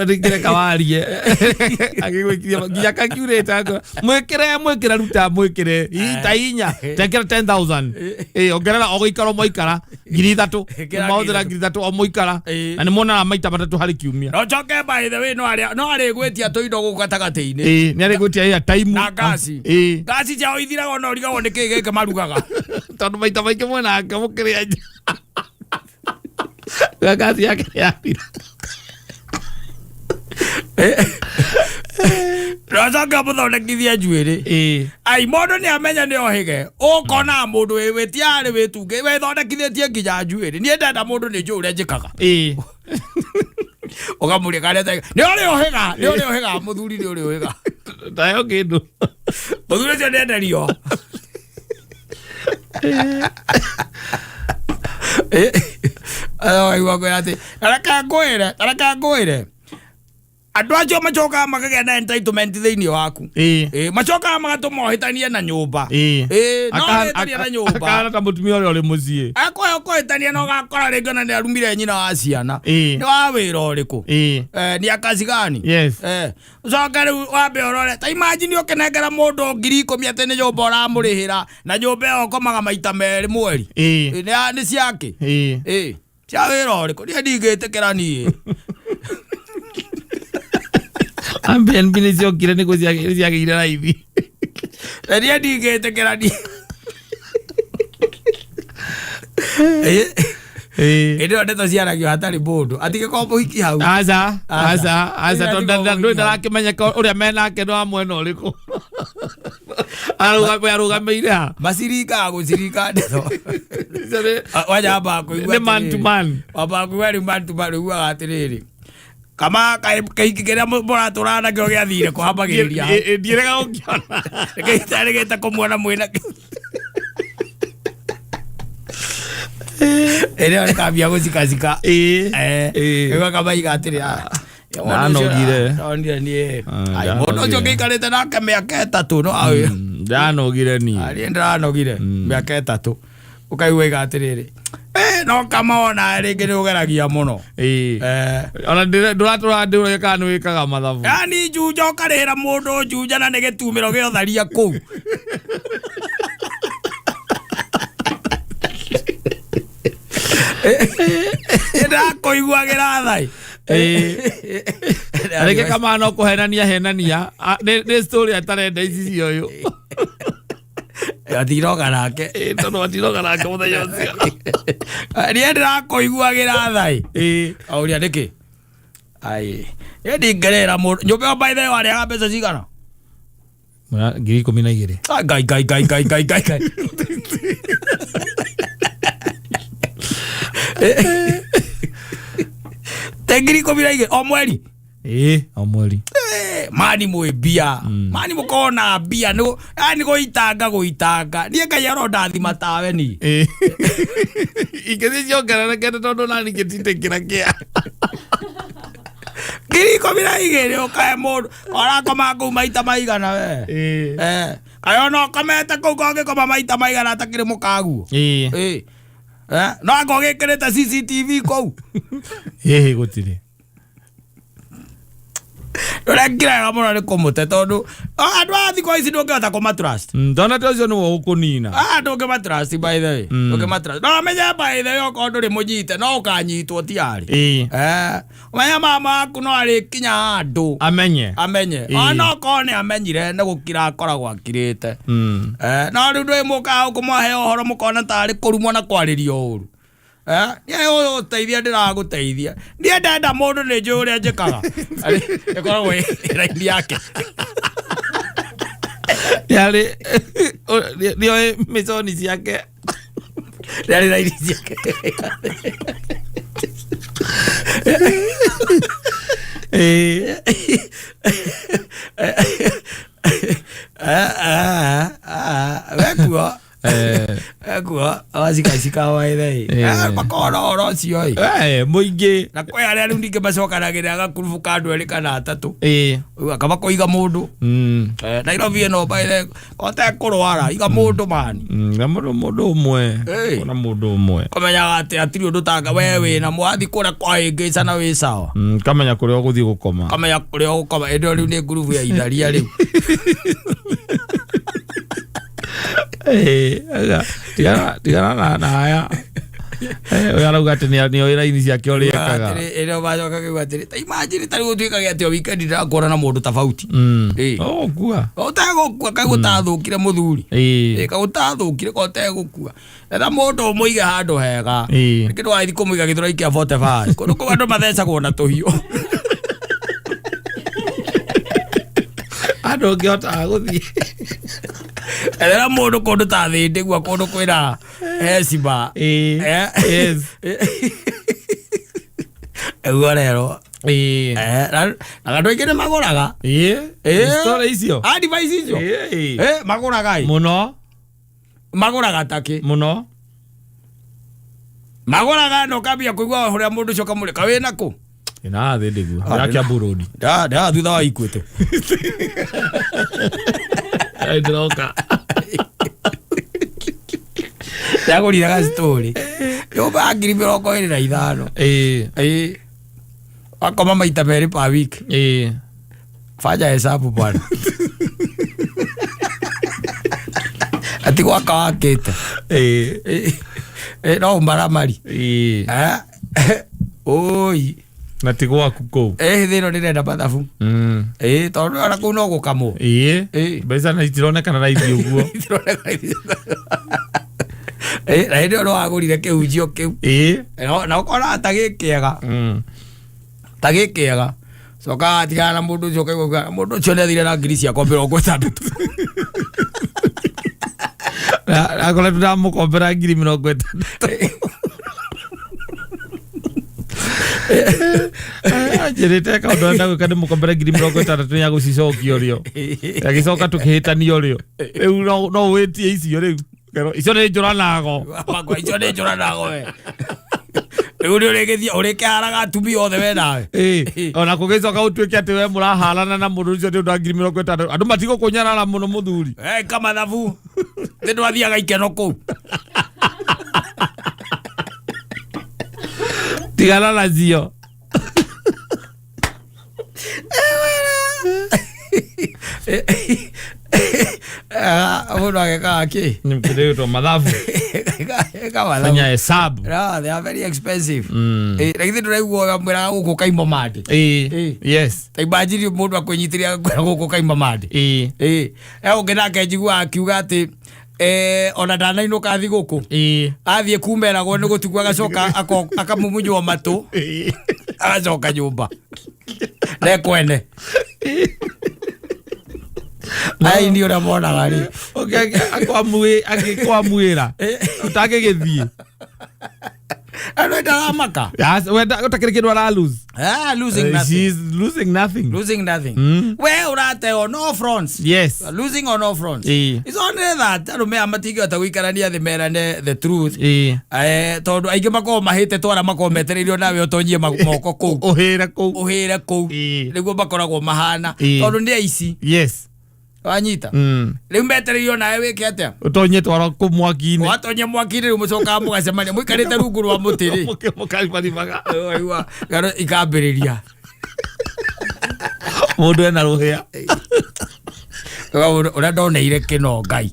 [SPEAKER 2] Ndingĩreka warie. Agĩgwĩkiria nginya kakiurĩte akwa. Mwĩkĩre mwĩkĩre ruta mwĩkĩre. Ta inya. Tekĩra 10,000. Ongerera o gũikara o mũikara ngiri 3. Mahũthĩra ngiri 3 o mũikara. Na nĩ muonaga maita matatũ harĩ kiumia.
[SPEAKER 1] No njoke by the way no arĩgwĩtia tũindo gũkũ gatagatĩ-inĩ.
[SPEAKER 2] Nĩ arĩgwĩtia airtime.
[SPEAKER 1] Na ngasi. Ngasi ciao ithiraga ona ũrigagwo nĩ kĩĩ gĩkĩ marugaga.
[SPEAKER 2] Tondũ maita maingĩ mwenake mũkĩrĩa nja. Ngasi yake yathira.
[SPEAKER 1] Ndocoke mũthondekithie njuĩrĩ. Ai mũndũ nĩ amenya nĩ ohĩge. Ũkona mũndũ wĩtiarĩ wĩtunge wĩthondekithĩtie nginya njuĩrĩ. Niĩ ndenda mũndũ nĩ njũĩ ũrĩa njĩkaga. Ũkamũria karĩa nĩ ũrĩ ũhĩga, nĩ ũrĩ ũhĩga mũthuri nĩ ũrĩ ũhĩga.
[SPEAKER 2] Ndayo kĩndũ.
[SPEAKER 1] Mũthuri ũcio nĩenderio. Waigua kwĩra atĩ reke ngwĩre, reke ngwĩre. Andũ acio macokaga makagĩa na entitlement thĩinĩ waku. Macokaga magatũma ũhĩtanie na nyũmba. No ũhĩtanie na nyũmba.
[SPEAKER 2] Akahana ta mũtumia ũrĩa ũrĩ mũciĩ.
[SPEAKER 1] Akũhe ũkũhĩtania na ũgakora rĩngĩ ona nĩ arumire nyina wa ciana. Nĩ wa wĩra ũrĩkũ? Nĩ akazi gani?
[SPEAKER 2] Yes.
[SPEAKER 1] Ũcoke rĩu wambe ũrore. Ta imagine ũkĩnengera mũndũ ngiri 10 atĩ nĩ nyũmba ũramũrĩhĩra na nyũmba ĩyo ũkomaga maita merĩ mweri. Nĩ ciake? Cia wĩra ũrĩkũ? Niĩ ndingĩtĩkĩra niĩ.
[SPEAKER 2] Airbnb nĩ ciokire nĩguo ciagĩire raithi.
[SPEAKER 1] Niĩ ndingĩtĩkĩra niĩ. Hĩndĩ ĩyo ndeto ciaragio hatarĩ mũndũ. Atigĩkorwo mũhiki hau.
[SPEAKER 2] Aca, aca, aca, tondũ ndũĩ ndarakĩmenyeka ũrĩa menake nĩ wa mwena ũrĩkũ. Arũgamĩire ha?
[SPEAKER 1] Maciringaga gũciringa ndeto. Wanyamba kũigua
[SPEAKER 2] Nĩ man to man.
[SPEAKER 1] Wamba kũigua rĩu man to man ũiguaga atĩrĩrĩ. Kama kĩhiki kĩrĩa mũratũraga nakĩo gĩathire kũhambagĩrĩria hau.
[SPEAKER 2] Ndiĩrega gũkĩona.
[SPEAKER 1] Gĩtarĩgĩte kũmuona mwĩna ĩrĩa rĩkambia gũcikacika.
[SPEAKER 2] Ĩĩ.
[SPEAKER 1] Eh,
[SPEAKER 2] Ĩĩ.
[SPEAKER 1] rĩu akamaiga atĩrĩ, "Ah,
[SPEAKER 2] Ndanogire.
[SPEAKER 1] ndonire niĩ
[SPEAKER 2] Ah,
[SPEAKER 1] Ai, mũndũ ũcio
[SPEAKER 2] ndanogire.
[SPEAKER 1] ngĩikarĩte nake mĩaka 3 no awe
[SPEAKER 2] Ndanogire niĩ.
[SPEAKER 1] niĩ ndĩranogire mĩaka 3 ũkaigua iga atĩrĩrĩ, "Eh, no kamona rĩngĩ nĩ ũgeragia mũno."
[SPEAKER 2] Ĩĩ.
[SPEAKER 1] Eh,
[SPEAKER 2] Ona ndũratũra ndĩũragia kana nĩ wĩkaga mathabu.
[SPEAKER 1] Yani njunja ũkarĩhĩra mũndũ njunja na nĩ gĩtumĩro gĩotharia kũu. Ndakũiguagĩra thai.
[SPEAKER 2] Ĩĩ. Rĩngĩ kama no kũhenania henania. Ah, nĩ story atarenda ici cia ũyũ.
[SPEAKER 1] Atiroga nake.
[SPEAKER 2] Ĩĩ, tondũ atiroga nake mũthenya ũcio.
[SPEAKER 1] Niĩ ndĩrakũiguagĩra thai.
[SPEAKER 2] Ĩĩ.
[SPEAKER 1] Auria nĩkĩ? Ai. Niĩ ndingĩrĩra mũndũ. Nyũmba ĩyo by the way warĩhaga mbeca cigana?
[SPEAKER 2] 12,000.
[SPEAKER 1] Ah, Ngai ngai ngai ngai ngai ngai ngai. Te 12,000 o mweri.
[SPEAKER 2] Ĩĩ, o mweri.
[SPEAKER 1] Eh, mani mwĩ mbia mani mũkona mbia nĩ yani gũitanga gũitanga niĩ Ngai arondathima tawe ni.
[SPEAKER 2] Ĩĩ. Ingĩthiĩ ciongererekete tondũ nani ngĩtindĩkĩra kĩa.
[SPEAKER 1] 12,000 ũkahe mũndũ ũrakoma kũu maita maigana we.
[SPEAKER 2] Ĩĩ.
[SPEAKER 1] Eh, kaĩ ona ũkomete kũu kangĩkoma maita maigana atakĩrĩ mũkaguo.
[SPEAKER 2] Ĩĩ.
[SPEAKER 1] Ĩĩ. Eh, no anga ũgĩkĩrĩte CCTV kũu.
[SPEAKER 2] Ĩĩ gũtirĩ.
[SPEAKER 1] Ũrekira wega mũno nĩ kũmũte tondũ andũ a thikũ ici ndũngĩhota kũmatrust.
[SPEAKER 2] Ndona ta ũcio nĩwe ũkũnina.
[SPEAKER 1] Ah, ndũngĩmatrust by the way. Ndũngĩmatrust. No menye by the way okorwo ndũrĩ mũnyite no ũkanyitwo ti arĩ.
[SPEAKER 2] Ĩĩ.
[SPEAKER 1] Eh, ũmenye mama waku no arĩkinya handũ
[SPEAKER 2] Amenye.
[SPEAKER 1] amenye.
[SPEAKER 2] Ĩĩ.
[SPEAKER 1] Ona okorwo nĩ amenyire nĩ gũkira akoragwo akirĩte. Eh, no rĩu ndũĩ mũkaga kũmwahe ũhoro mũkona tarĩ kũrumwo na kwarĩrio ũru. Eh, niĩ ũgũteithia ndĩragũteithia. Niĩ ndenda mũndũ nĩ njũĩ ũrĩa njĩkaga. Ĩkoragwo ĩ raini yake.
[SPEAKER 2] Yarĩ nĩoĩ mĩconi ciake.
[SPEAKER 1] Yarĩ raini ciake.
[SPEAKER 2] Ĩĩ.
[SPEAKER 1] Eh, eh, eh, wekuo.
[SPEAKER 2] Eh.
[SPEAKER 1] Wekuo wacikacika waithe.
[SPEAKER 2] Eh.
[SPEAKER 1] Makona ũhoro ũcio ĩ.
[SPEAKER 2] Eh, mũingĩ.
[SPEAKER 1] Na kwĩ arĩa rĩu ningĩ macokanagĩrĩra gakurubu ka andũ erĩ kana atatũ.
[SPEAKER 2] Ĩĩ.
[SPEAKER 1] Akaba kũiga mũndũ. Eh, Nairobi ĩno by ũtekũrwara iga mũndũ mani.
[SPEAKER 2] Na mũndũ mũndũ ũmwe.
[SPEAKER 1] Ĩĩ.
[SPEAKER 2] Na mũndũ ũmwe.
[SPEAKER 1] Kũmenyaga atĩ hatirĩ ũndũ tanga we wĩna mwathi kũrĩa kwahĩngĩcana wĩ sawa.
[SPEAKER 2] Kamenya kũrĩa ũgũthiĩ gũkoma.
[SPEAKER 1] Kamenya kũrĩa ũgũkoma ĩndĩ ĩyo rĩu nĩ ngurubu ya itharia rĩu.
[SPEAKER 2] Ĩĩ, aga, tigana na haya. Eh, ũyũ arauga atĩ nĩoĩ raini ciake ũrĩa ekaga.
[SPEAKER 1] Atĩrĩ, ĩrĩa macoka kiuga atĩrĩ, ta imagine ta rĩu ũtuĩkage atĩ o weekend ndĩrakuona na mũndũ tofauti. Ĩĩ.
[SPEAKER 2] Ũgũkua.
[SPEAKER 1] Ũtegũkua kaĩ gũtathũkire mũthuri.
[SPEAKER 2] Ĩĩ.
[SPEAKER 1] Ĩĩ, kaĩ gũtathũkire ka ũtegũkua. Etha mũndũ ũmũige handũ hega.
[SPEAKER 2] Ĩĩ.
[SPEAKER 1] Nĩkĩ ndũgathiĩ kũmũiga gĩthũrai kĩa 45. Kũndũ kũu andũ mathecagwo na tũhiũ.
[SPEAKER 2] Andũ ũngĩhotaga gũthiĩ.
[SPEAKER 1] Ethera mũndũ kũndũ ta thĩndĩ gua kũndũ kwĩna hecima.
[SPEAKER 2] Ĩĩ.
[SPEAKER 1] Eh.
[SPEAKER 2] Yes.
[SPEAKER 1] Ũguo rero.
[SPEAKER 2] Ĩĩ.
[SPEAKER 1] Eh, na andũ aingĩ nĩ magũraga.
[SPEAKER 2] Ĩĩ.
[SPEAKER 1] Ĩĩ.
[SPEAKER 2] Story icio.
[SPEAKER 1] Advice icio.
[SPEAKER 2] Ĩĩ.
[SPEAKER 1] Eh, magũraga ĩ.
[SPEAKER 2] Mũno.
[SPEAKER 1] Magũraga takĩ.
[SPEAKER 2] Mũno.
[SPEAKER 1] Magũraga na ũkambia kũigua ũrĩa mũndũ ũcio ũkamũrĩka wĩna kũ.
[SPEAKER 2] Ĩna thĩ ndĩguo.
[SPEAKER 1] Ah,
[SPEAKER 2] Ya Kiambu Road.
[SPEAKER 1] Nda thutha wa Equity.
[SPEAKER 2] Ndĩroka.
[SPEAKER 1] Ndagũrire gacitorĩ. Nyũmba ya 25,000.
[SPEAKER 2] Ĩĩ.
[SPEAKER 1] Ĩĩ. Wakoma maita merĩ per week.
[SPEAKER 2] Ĩĩ.
[SPEAKER 1] Fanya hesabu bwana. Ati gwaka wakĩte.
[SPEAKER 2] Ĩĩ.
[SPEAKER 1] Ĩĩ. Ĩĩ, no ũmaramari.
[SPEAKER 2] Ĩĩ.
[SPEAKER 1] Eh? Oi.
[SPEAKER 2] Na ti gwaku kũu.
[SPEAKER 1] Ĩĩ thĩ ĩno ndĩrenda mathabu. Ĩĩ tondũ ona kũu no gũkamwo.
[SPEAKER 2] Ĩĩ.
[SPEAKER 1] Ĩĩ.
[SPEAKER 2] Mbeca na itironekana raithi ũguo.
[SPEAKER 1] Ĩĩ, na hĩndĩ ĩyo no wagũrire kĩhunjio kĩu.
[SPEAKER 2] Ĩĩ.
[SPEAKER 1] Na ũkona ta gĩkĩega. Ta gĩkĩega. Coka tigana na mũndũ ũcio ũkaigua mũndũ ũcio nĩathire na ngiri ciakwa 60.
[SPEAKER 2] Akoretwo ndamũkombera 60,000. Anjĩrĩte kaũndũ arenda gwĩka nĩ mũkombere 60,000 ya gũcicokia ũrĩo. Agĩcoka tũkĩhĩtania ũrĩo. Rĩu no wĩtie icio rĩu. Icio nĩ njũranago.
[SPEAKER 1] Makwa icio nĩ njũranago we. Rĩu nĩ ũrĩgĩthiĩ ũrĩkĩharaga atumia othe we nawe.
[SPEAKER 2] Ĩĩ, ona kũgĩcoka gũtuĩke atĩ we mũraharana na mũndũ ũcio nĩ ũndũ wa 60,000 andũ matigũkũnyarara mũno mũthuri.
[SPEAKER 1] Eka mathabu. Nĩ ndwathiaga ikeno kũu.
[SPEAKER 2] Tigana nacio.
[SPEAKER 1] Mũndũ agekaga kĩ?
[SPEAKER 2] Nĩ kĩrĩtwo mathabu.
[SPEAKER 1] Eka mathabu.
[SPEAKER 2] Fanya hesabu.
[SPEAKER 1] No, they are very expensive.
[SPEAKER 2] Mm.
[SPEAKER 1] Na githĩ ndũraigua mwĩraga gũkũ kaima mandĩ.
[SPEAKER 2] Ĩĩ.
[SPEAKER 1] Ĩĩ.
[SPEAKER 2] Yes.
[SPEAKER 1] Ta imagine mũndũ akwĩnyitĩrĩra agakwĩra gũkũ kaima mandĩ.
[SPEAKER 2] Ĩĩ.
[SPEAKER 1] Ĩĩ. He ũngĩ nake njiguaga akiuga atĩ ona ndanainũka thigũkũ.
[SPEAKER 2] Ĩĩ.
[SPEAKER 1] Athiĩ kumeragwo nĩ gũtukũ agacoka akamumunywo matũ.
[SPEAKER 2] Ĩĩ.
[SPEAKER 1] Agacoka nyũmba. Nekwene. Ai ni ũrĩa monaga rĩ.
[SPEAKER 2] Angĩkwamwĩra ũtangĩgĩthiĩ.
[SPEAKER 1] Andũ ndaramaka.
[SPEAKER 2] Ũtakĩrĩ kĩndũ ara lose.
[SPEAKER 1] Ah, losing nothing.
[SPEAKER 2] She is losing nothing.
[SPEAKER 1] Losing nothing.
[SPEAKER 2] Mm.
[SPEAKER 1] We ũrateo no fronts.
[SPEAKER 2] Yes.
[SPEAKER 1] Losing on all fronts.
[SPEAKER 2] Ĩĩ.
[SPEAKER 1] It's only that arũme aya matingĩhota gũikarania thĩ merane the truth.
[SPEAKER 2] Ĩĩ.
[SPEAKER 1] Tondũ aingĩ makoragwo mahĩte twara makoragwo metereirio nawe ũtonyie moko kũu.
[SPEAKER 2] Ũhĩre kũu.
[SPEAKER 1] Ũhĩre kũu.
[SPEAKER 2] Ĩĩ.
[SPEAKER 1] Nĩguo makoragwo mahana.
[SPEAKER 2] Ĩĩ.
[SPEAKER 1] Tondũ nĩ aici.
[SPEAKER 2] Yes.
[SPEAKER 1] Wanyita.
[SPEAKER 2] Mm.
[SPEAKER 1] Rĩu metereirio nawe wĩke atĩa?
[SPEAKER 2] Ũtonye twaro kũ mwaki-inĩ.
[SPEAKER 1] Watonye mwaki-inĩ rĩu mũcokaga mũgacemania mũikarĩte rungu rwa mũtĩ rĩ.
[SPEAKER 2] Mũkaribaribaga.
[SPEAKER 1] Ũkaigua ng'ano ikambĩrĩria.
[SPEAKER 2] Mũndũ ena rũhĩa.
[SPEAKER 1] Ũkaigua ũrĩa ndoneire kĩno Ngai.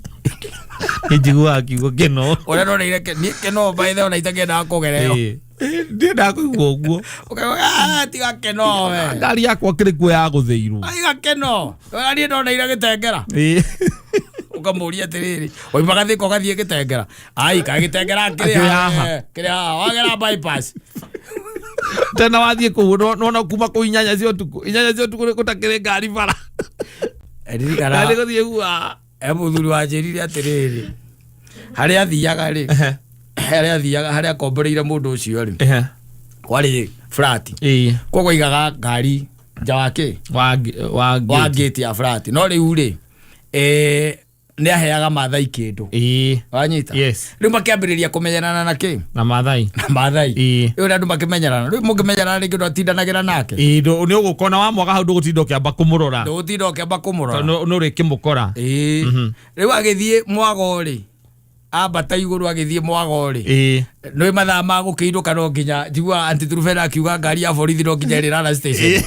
[SPEAKER 2] Njiguaga kiugo kĩno.
[SPEAKER 1] Ũrĩa ndoneire niĩ kĩno by the way ona itakĩendaga kũgereo.
[SPEAKER 2] Ĩĩ. Ndiendaga kũigua ũguo.
[SPEAKER 1] Ũkaigua, "Ah, tiga kĩno we."
[SPEAKER 2] Ngari yakwa kĩrĩ kuo ya gũthĩirwo.
[SPEAKER 1] Tiga kĩno. Ũrĩa niĩ ndoneire gĩtengera.
[SPEAKER 2] Ĩĩ.
[SPEAKER 1] Ũkamũria atĩrĩrĩ, waumaga Thĩka ũgathiĩ gĩtengera. Ai, kaĩ gĩtengera kĩrĩ
[SPEAKER 2] Kĩrĩ
[SPEAKER 1] haha.
[SPEAKER 2] haha.
[SPEAKER 1] Kĩrĩ haha. Wagera bypass.
[SPEAKER 2] Tena wathiĩ kũu nona kuma kũu 8 cia ũtukũ. 8 cia ũtukũ gũtakĩrĩ ngari bara.
[SPEAKER 1] Ndirikana.
[SPEAKER 2] Nĩ gũthiĩ gua.
[SPEAKER 1] Mũthuri wanjĩrire atĩrĩrĩ, harĩa athiaga rĩ, harĩa athiaga, harĩa akomboreire mũndũ ũcio rĩ, kwarĩ flat.
[SPEAKER 2] Ĩĩ.
[SPEAKER 1] Koguo aigaga ngari nja wa kĩ?
[SPEAKER 2] Wa
[SPEAKER 1] Wa
[SPEAKER 2] gate.
[SPEAKER 1] gate ya flat. No rĩu rĩ, nĩ aheaga Maathai kĩndũ.
[SPEAKER 2] Ĩĩ.
[SPEAKER 1] Wanyita?
[SPEAKER 2] Yes.
[SPEAKER 1] Rĩu makĩambĩrĩria kũmenyerana na kĩ?
[SPEAKER 2] Na Maathai.
[SPEAKER 1] Na Maathai.
[SPEAKER 2] Ĩĩ.
[SPEAKER 1] Rĩu andũ makĩmenyerana. Rĩu mũngĩmenyerana rĩngĩ ndwatindanagĩra nake.
[SPEAKER 2] Ĩĩ, nĩ ũgũkona wa mwaga hau ndũgũtinda ũkĩamba kũmũrora.
[SPEAKER 1] Ndũgũtinda ũkĩamba kũmũrora.
[SPEAKER 2] Tondũ nĩ ũrĩkĩmũkora.
[SPEAKER 1] Ĩĩ. Rĩu agĩthiĩ mwago rĩ, ambata igũrũ agĩthiĩ mwago rĩ.
[SPEAKER 2] Ĩĩ.
[SPEAKER 1] Nĩ mathaa ma gũkĩinũka no nginya njiguaga Aunty Truphena akiuga ngari ya borithi no nginya ĩrĩrara station.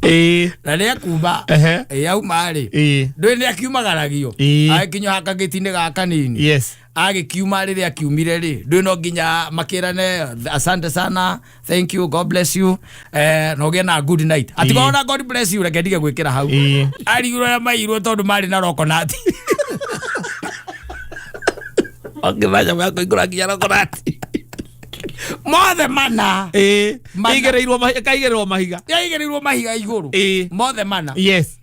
[SPEAKER 2] Ĩĩ.
[SPEAKER 1] Na nĩ akuma.
[SPEAKER 2] Ehe.
[SPEAKER 1] Ĩĩ, auma rĩ.
[SPEAKER 2] Ĩĩ.
[SPEAKER 1] Ndũĩ nĩ akiumagaragio.
[SPEAKER 2] Ĩĩ.
[SPEAKER 1] Agĩkinya haka gĩti-inĩ gaka kanini.
[SPEAKER 2] Yes.
[SPEAKER 1] Agĩkiuma rĩrĩa akiumire rĩ, ndũĩ no nginya makĩrane asante sana, thank you, God bless you. Na ũgĩe na good night. Atikorwo na God bless you, reke ndige gwĩkĩra hau.
[SPEAKER 2] Ĩĩ.
[SPEAKER 1] Arigirwo arĩa mairwo tondũ marĩ na rokonati.
[SPEAKER 2] Ũngĩmenya ya kũingũra nginya rokonati.
[SPEAKER 1] Mothe mana.
[SPEAKER 2] Ĩĩ.
[SPEAKER 1] Mana.
[SPEAKER 2] Ĩigĩrĩirwo mahiga, ĩkaigĩrĩrwo mahiga.
[SPEAKER 1] Yaigĩrĩirwo mahiga igũrũ.
[SPEAKER 2] Ĩĩ.
[SPEAKER 1] Mothe mana.
[SPEAKER 2] Yes.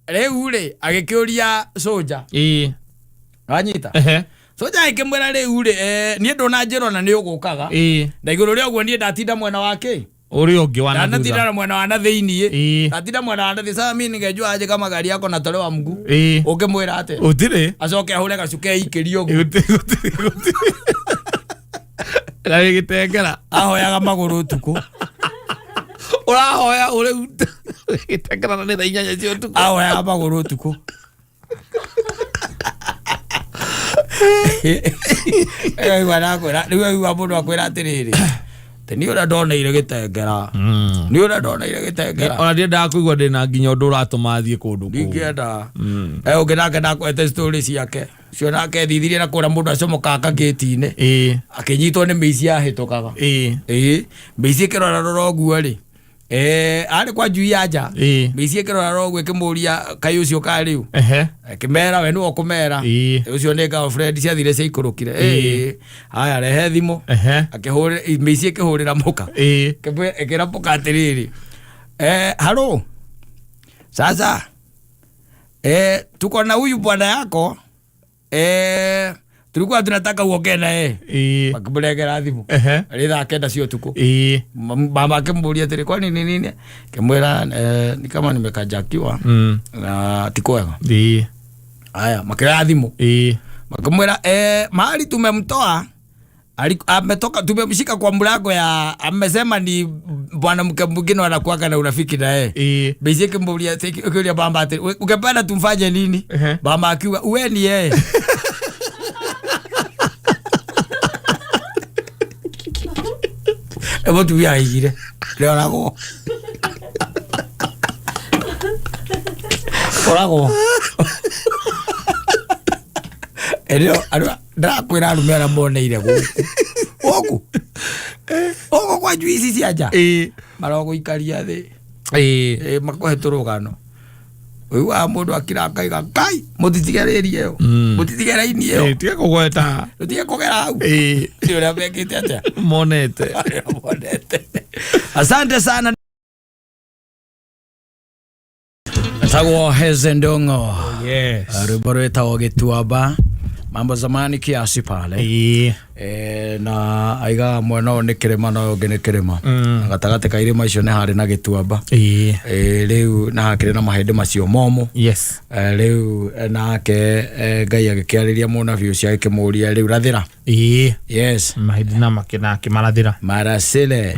[SPEAKER 1] Rĩu rĩ, agĩkĩũria soja.
[SPEAKER 2] Ĩĩ.
[SPEAKER 1] Wanyita?
[SPEAKER 2] Ehe.
[SPEAKER 1] Soja agĩkĩmwĩra rĩu rĩ, niĩ ndũnanjĩra ona nĩ ũgũkaga.
[SPEAKER 2] Ĩĩ.
[SPEAKER 1] Na igũrũ rĩa ũguo niĩ ndatinda mwena wa kĩ?
[SPEAKER 2] Ũrĩa ũngĩ wa na
[SPEAKER 1] Ndatinda
[SPEAKER 2] thutha.
[SPEAKER 1] na mwena wa na thĩiniĩ.
[SPEAKER 2] Ĩĩ.
[SPEAKER 1] Ndatinda mwena wa na thĩ. Sasa mimi ningejua aje kama gari yako natolewa mguu.
[SPEAKER 2] Ĩĩ.
[SPEAKER 1] Ũngĩmwĩra atĩa?
[SPEAKER 2] Gũtirĩ.
[SPEAKER 1] Acoke ahũre gacuke aikĩrie ũguo.
[SPEAKER 2] Gũtirĩ, gũtirĩ, gũtirĩ. Na gĩtengera.
[SPEAKER 1] Ahoyaga magũrũ ũtukũ.
[SPEAKER 2] Ũrahoya ũrĩu. Gĩtengera na nĩ thaa 8 cia ũtukũ.
[SPEAKER 1] Ahoyaga magũrũ ũtukũ. Rĩu akwĩra, rĩu aigua mũndũ akwĩra atĩrĩrĩ, atĩ niĩ ũrĩa ndoneire gĩtengera. Niĩ ũrĩa ndoneire gĩtengera.
[SPEAKER 2] Ona ndiendaga kũigua ndĩna nginya ũndũ ũratũma thiĩ kũndũ kũu.
[SPEAKER 1] Ndingĩenda. Ũngĩ nake ndakwete story ciake. Cio nake thithirie na kũrĩa mũndũ acomokaga gate-inĩ.
[SPEAKER 2] Ĩĩ.
[SPEAKER 1] Akĩnyitwo nĩ mĩici yahĩtũkaga.
[SPEAKER 2] Ĩĩ.
[SPEAKER 1] Ĩĩ. Mĩici ĩkĩrora rora ũguo rĩ. Arĩ kwa njui ya nja.
[SPEAKER 2] Ĩĩ.
[SPEAKER 1] Mĩici ĩkĩrora rora ũguo ĩkĩmũria kaĩ ũcio karĩ ũ.
[SPEAKER 2] Ehe.
[SPEAKER 1] Akĩmera we nĩwe ũkũmera.
[SPEAKER 2] Ĩĩ.
[SPEAKER 1] Ũcio nĩ girlfriend ciathire ciaikũrũkire. Ĩĩ. Haya rehe thimũ.
[SPEAKER 2] Ehe.
[SPEAKER 1] Akĩhũrĩra mĩici ĩkĩhũrĩra mũka.
[SPEAKER 2] Ĩĩ.
[SPEAKER 1] Ĩkĩra mũka atĩrĩrĩ. Halo. Sasa. Tuko na huyu bwana yako. Tulikuwa tunataka uongee na yeye. Makĩmũnengera thimũ. Arĩ thaa 9 cia ũtukũ. Mama akĩmũria atĩrĩ, kwani ni nini? Akĩmwĩra ni kama nimekajakiwa na ti kwega. Haya, makĩoya thimũ. Makĩmwĩra mahali tumemtoa ametoka, tumemshika kwa mlango ya, amesema ni bwana mke mwingine anakuaga na urafiki na yeye. Basi akimwambia, akiulia mama ati, ungependa tumfanye nini? Mama akiwa, uwe ni yeye. Ebo tumia aigire. Rĩoragwo. Oragwo. Ĩrĩo, ndĩrakwĩra arũme arĩa moneire gũkũ. Gũkũ. Gũkũ kwa njuici cia nja. Marogũikaria thĩ. Makũhe tũrũgano. Ũiguaga mũndũ akira akaiga, Ngai, mũtitigererie ĩyo. Mũtitige raini ĩyo.
[SPEAKER 2] Tige kũgweta.
[SPEAKER 1] Tũtige kũgera hau. Nĩ ũrĩa mekĩte atĩa?
[SPEAKER 2] Monete.
[SPEAKER 1] Ũrĩa monete. Asante sana. Etagwo Heze Ndongo.
[SPEAKER 2] Yes.
[SPEAKER 1] Rwĩmbo rwĩtagwo Gĩtuamba. Mambo zamani kiasi pale. Na aigaga mwena ũyũ nĩ kĩrĩma na ũyũ ũngĩ nĩ kĩrĩma. Na gatagatĩ ka irĩma icio nĩ harĩ na gĩtuamba. Rĩu na hakĩrĩ na mahĩndĩ macio momũ. Rĩu nake Ngai agĩkĩarĩria mũnabii ũcio agĩkĩmũria rĩu rathĩra. Yes.
[SPEAKER 2] Mahĩndĩ na makĩna akĩmarathĩra.
[SPEAKER 1] Marasile.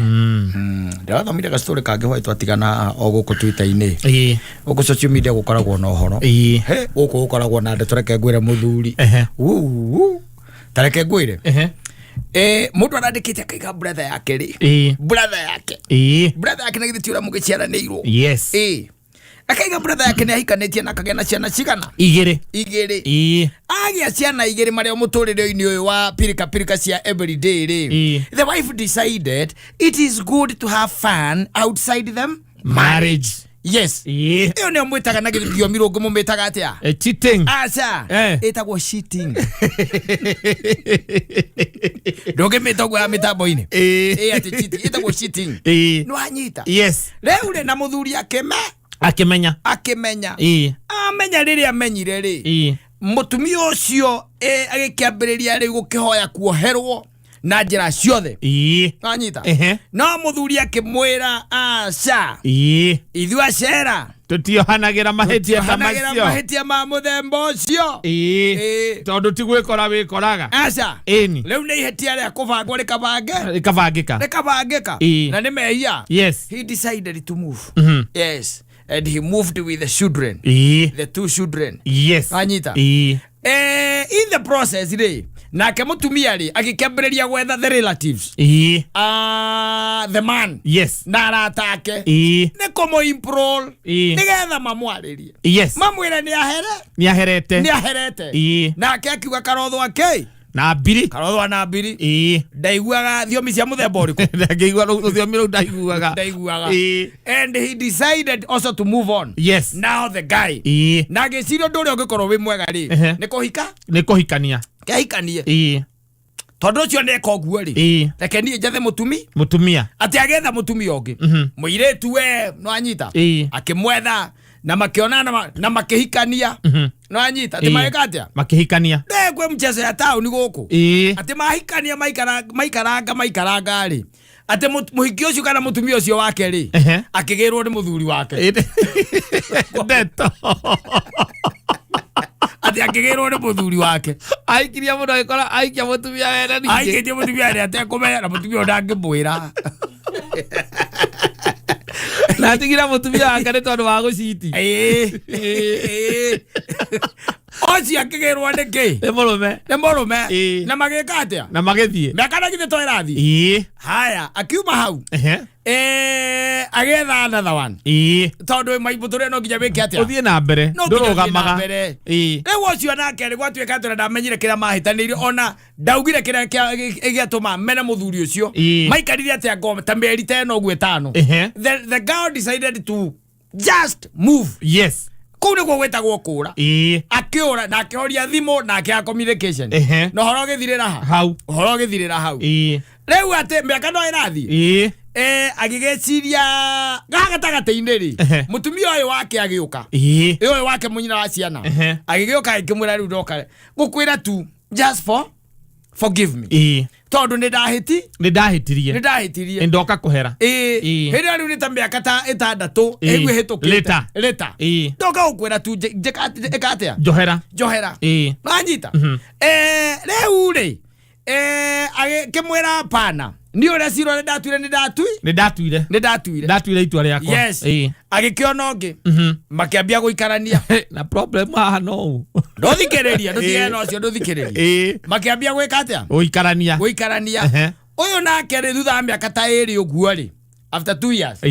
[SPEAKER 1] Ndĩrathomire gastory kangĩ hwaĩ twatigana o gũkũ Twitter-inĩ. Gũkũ social media gũkoragwo na ũhoro. He, gũkũ gũkoragwo na ndeto, reke ngwĩre mũthuri. Uu. Ta reke ngwĩre. Mũndũ arandĩkĩte akaiga brother yake rĩ. Brother yake. Brother yake na githĩ ti ũrĩa mũgĩciaranĩirwo. Akaiga brother yake nĩ ahikanĩtie na akagĩa na ciana cigana?
[SPEAKER 2] Igĩrĩ.
[SPEAKER 1] Igĩrĩ. Agĩa ciana igĩrĩ marĩa mũtũrĩre-inĩ ũyũ wa pirika pirika cia everyday rĩ. The wife decided it is good to have fun outside them
[SPEAKER 2] marriage.
[SPEAKER 1] Yes. Ĩyo nĩyo mwĩtaga na gĩthiomi rũngũ mũmĩtaga atĩa?
[SPEAKER 2] Cheating.
[SPEAKER 1] Aca. Ĩtagwo cheating. Ndũngĩmĩta ũguo ya mĩtambo-inĩ. Atĩ cheating. Ĩtagwo cheating. Nĩ wanyita?
[SPEAKER 2] Yes.
[SPEAKER 1] Rĩu rĩ, na mũthuri
[SPEAKER 2] akĩmenya.
[SPEAKER 1] Akĩmenya. Amenya rĩrĩa amenyire rĩ. Mũtumia ũcio, agĩkĩambĩrĩria rĩu gũkĩhoya kuoherwo na njĩra ciothe. Wanyita? No mũthuri akĩmwĩra aca. Ithuĩ acera.
[SPEAKER 2] Tũtiohanagĩra mahĩtia ta
[SPEAKER 1] Tũtiohanagĩra
[SPEAKER 2] macio.
[SPEAKER 1] mahĩtia ma mũthemba ũcio.
[SPEAKER 2] Tondũ ti gwĩkora wĩkoraga.
[SPEAKER 1] Aca.
[SPEAKER 2] Ĩni.
[SPEAKER 1] Rĩu nĩ ihĩtia rĩa kũbangwo rĩkabange.
[SPEAKER 2] Rĩkabangĩka.
[SPEAKER 1] Rĩkabangĩka. Na nĩ mehia.
[SPEAKER 2] Yes.
[SPEAKER 1] He decided to move. Yes. And he moved with the children. The two children.
[SPEAKER 2] Yes.
[SPEAKER 1] Wanyita? In the process rĩ, nake mũtumia rĩ, agĩkĩambĩrĩria gwetha the relatives. The man.
[SPEAKER 2] Yes.
[SPEAKER 1] Na arata ake. Nĩ kũmũ-improl. Nĩgetha mamwarĩrie.
[SPEAKER 2] Yes.
[SPEAKER 1] Mamwĩre nĩ ahere.
[SPEAKER 2] Nĩ aherete.
[SPEAKER 1] Nĩ aherete. Nake akiuga karotho ake.
[SPEAKER 2] Na mbiri.
[SPEAKER 1] Karotho na mbiri. Ndaiguaga thiomi cia mũthemba ũrĩkũ?
[SPEAKER 2] Ndangĩigua rũthiomi rũu ndaiguaga.
[SPEAKER 1] Ndaiguaga. And he decided also to move on.
[SPEAKER 2] Yes.
[SPEAKER 1] Now the guy. Na agĩciria ũndũ ũrĩa ũngĩkorwo wĩ mwega rĩ, nĩ kũhika?
[SPEAKER 2] Nĩ kũhikania.
[SPEAKER 1] Kĩahikanie. Tondũ ũcio nĩeka ũguo rĩ, reke niĩ njethe mũtumi.
[SPEAKER 2] Mũtumia.
[SPEAKER 1] Atĩ agĩetha mũtumia ũngĩ. Mũirĩtu we, nĩ wanyita? Akĩmwetha na makĩonana na makĩhikania. Nĩ wanyita? Atĩ magĩka atĩa?
[SPEAKER 2] Makĩhikania.
[SPEAKER 1] Ndĩ kwĩ mchezo ya taũni gũkũ. Atĩ mahikania maikaranga, maikaranga rĩ. Atĩ mũhiki ũcio kana mũtumia ũcio wake rĩ, akĩgĩrwo nĩ mũthuri wake.
[SPEAKER 2] Ndeto.
[SPEAKER 1] Atĩ akĩgĩrwo nĩ mũthuri wake.
[SPEAKER 2] Aikirie mũndũ agĩkora aikia mũtumia wene ningĩ.
[SPEAKER 1] Aikĩtie mũtumia wene atekũmenya na mũtumia ũyũ ndangĩmwĩra.
[SPEAKER 2] Na atigire mũtumia wake nĩ tondũ wa gũciti.
[SPEAKER 1] Ũcio akĩgĩrwo nĩ kĩ?
[SPEAKER 2] Nĩ mũrũme.
[SPEAKER 1] Nĩ mũrũme. Na magĩka atĩa?
[SPEAKER 2] Na magĩthiĩ.
[SPEAKER 1] Mĩaka na githĩ to ĩrathiĩ? Haya, akiuma hau. Agĩetha another one. Tondũ maibũ tũrĩa no nginya wĩke atĩa?
[SPEAKER 2] Ũthiĩ na mbere.
[SPEAKER 1] No nginya ũthiĩ na
[SPEAKER 2] Ndũrũgamaga.
[SPEAKER 1] mbere. Rĩu ũcio nake rĩ, gwatuĩka atĩ ona ndamenyire kĩrĩa mahĩtanĩirie, ona ndaugire kĩrĩa gĩatũma mene mũthuri ũcio. Maikarire atĩa ngoma ta mĩeri ta ĩno ũguo ĩtano. The girl decided to just move.
[SPEAKER 2] Yes.
[SPEAKER 1] Kũu nĩkuo gwĩtagwo kũũra. Akĩũra na akĩhoria thimũ na akĩaga communication. Na ũhoro ũgĩthirĩra ha?
[SPEAKER 2] Hau.
[SPEAKER 1] Ũhoro ũgĩthirĩra hau. Rĩu atĩ mĩaka no ĩrathiĩ. Agĩgĩciria gaha gatagatĩ-inĩ rĩ, mũtumia ũyũ wake agĩũka. Ũyũ wake mũnyina wa ciana. Agĩgĩũka agĩkĩmwĩra rĩu ndoka gũkwĩra tu. Just for forgive me. Tondũ nĩ ndahĩti
[SPEAKER 2] Nĩ ndahĩtirie.
[SPEAKER 1] Nĩ ndahĩtirie.
[SPEAKER 2] Nĩ ndoka kũhera.
[SPEAKER 1] Hĩndĩ ĩyo rĩu nĩ ta mĩaka ta 6 ĩguo ĩhĩtũkĩte.
[SPEAKER 2] Later.
[SPEAKER 1] Later. Ndoka gũkwĩra tu njĩka atĩa?
[SPEAKER 2] Njohera.
[SPEAKER 1] Njohera. Nanyita. Rĩu rĩ, agĩkĩmwĩra pana niĩ ũrĩa cira ũrĩa ndatuire nĩ ndatui
[SPEAKER 2] Nĩ ndatuire.
[SPEAKER 1] Nĩ ndatuire.
[SPEAKER 2] Ndatuire itua rĩakwa.
[SPEAKER 1] Yes. Agĩkĩona ũngĩ, makĩambia gũikarania.
[SPEAKER 2] Na problem haha no ũ.
[SPEAKER 1] Ndũthikĩrĩria, ndũtigane na ũcio, ndũthikĩrĩria. Makĩambia gwĩka atĩa?
[SPEAKER 2] Gũikarania.
[SPEAKER 1] Gũikarania. Ũyũ nake rĩ, thutha wa mĩaka ta 2 ũguo rĩ, after 2 years,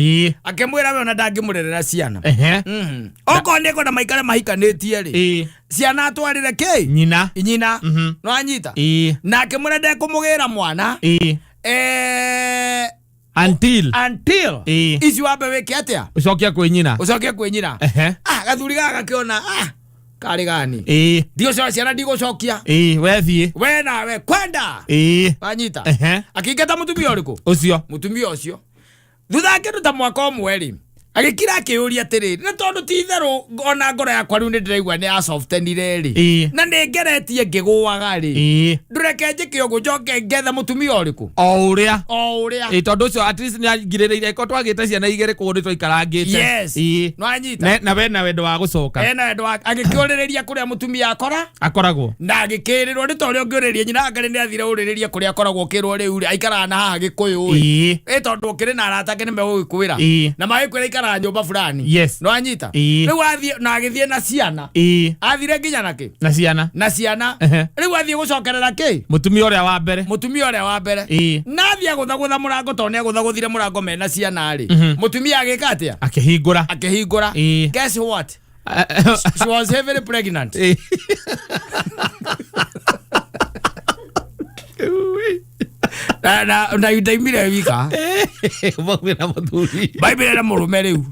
[SPEAKER 1] akĩmwĩra we ona ndangĩmũrerera ciana. Okorwo nĩ kwenda maikare mahikanĩtie rĩ, ciana atwarĩre kĩ?
[SPEAKER 2] Nyina.
[SPEAKER 1] Nyina. Nĩwanyita? Na akĩmwĩra ndekũmũgĩra mwana
[SPEAKER 2] Until
[SPEAKER 1] until ici wambe wĩke atĩa?
[SPEAKER 2] Ũcokie kwĩ nyina.
[SPEAKER 1] Ũcoke kwĩ nyina. Ah, gathuri gaka gakĩona, ah, karĩ gani, ndigũcokia ciana, ndigũcokia.
[SPEAKER 2] We thiĩ.
[SPEAKER 1] We nawe kwenda. Wanyita? Akĩingata mũtumia ũrĩkũ?
[SPEAKER 2] Ũcio.
[SPEAKER 1] Mũtumia ũcio thutha wa kĩndũ ta mwaka ũmwe rĩ, agĩkira akĩyũria atĩrĩrĩ, nĩ tondũ ti itherũ ona ngoro yakwa rĩu nĩ ndĩraigua nĩ yasoftenire rĩ, na nĩ ngeretie ngĩgũaga rĩ, ndũreke njĩke ũguo, njoke ngethe mũtumia ũrĩkũ?
[SPEAKER 2] O ũrĩa.
[SPEAKER 1] O ũrĩa.
[SPEAKER 2] Tondũ ũcio at least nĩ angirĩrĩire ko twagĩte ciana 2 kũguo nĩ twaikarangĩte.
[SPEAKER 1] Nĩwanyita?
[SPEAKER 2] Na we na wendo wa gũcoka.
[SPEAKER 1] Ena wendo wa agĩkĩũrĩrĩria kũrĩa mũtumia akora
[SPEAKER 2] Akoragwo.
[SPEAKER 1] Na agĩkĩrĩrwo nĩ ta ũrĩa ũngĩũrĩrĩria nyina anga nĩ athire ũrĩrĩrie kũrĩa akoragwo, ũkĩrwo rĩu rĩ aikaraga na haha Gĩkũyũ ĩ. Ĩ tondũ ũkĩrĩ na arata ake nĩ megũgĩkwĩra na magĩkwĩra aikaraga nyũmba fulani. Nĩwanyita? Rĩu athiĩ na agĩthiĩ na ciana. Athire nginya na kĩ?
[SPEAKER 2] Na ciana.
[SPEAKER 1] Na ciana. Rĩu athiĩ gũcokerera kĩ?
[SPEAKER 2] Mũtumia ũrĩa wa mbere.
[SPEAKER 1] Mũtumia ũrĩa wa mbere. Na athiĩ agũthagũtha mũrango, tondũ nĩ agũthagũthire mũrango mena ciana rĩ, mũtumia agĩka atĩa?
[SPEAKER 2] Akĩhingũra.
[SPEAKER 1] Akĩhingũra. Guess what, she was heavily pregnant. Na ndaimire wika.
[SPEAKER 2] Maumire na mũthuri.
[SPEAKER 1] Baimire na mũrũme rĩu.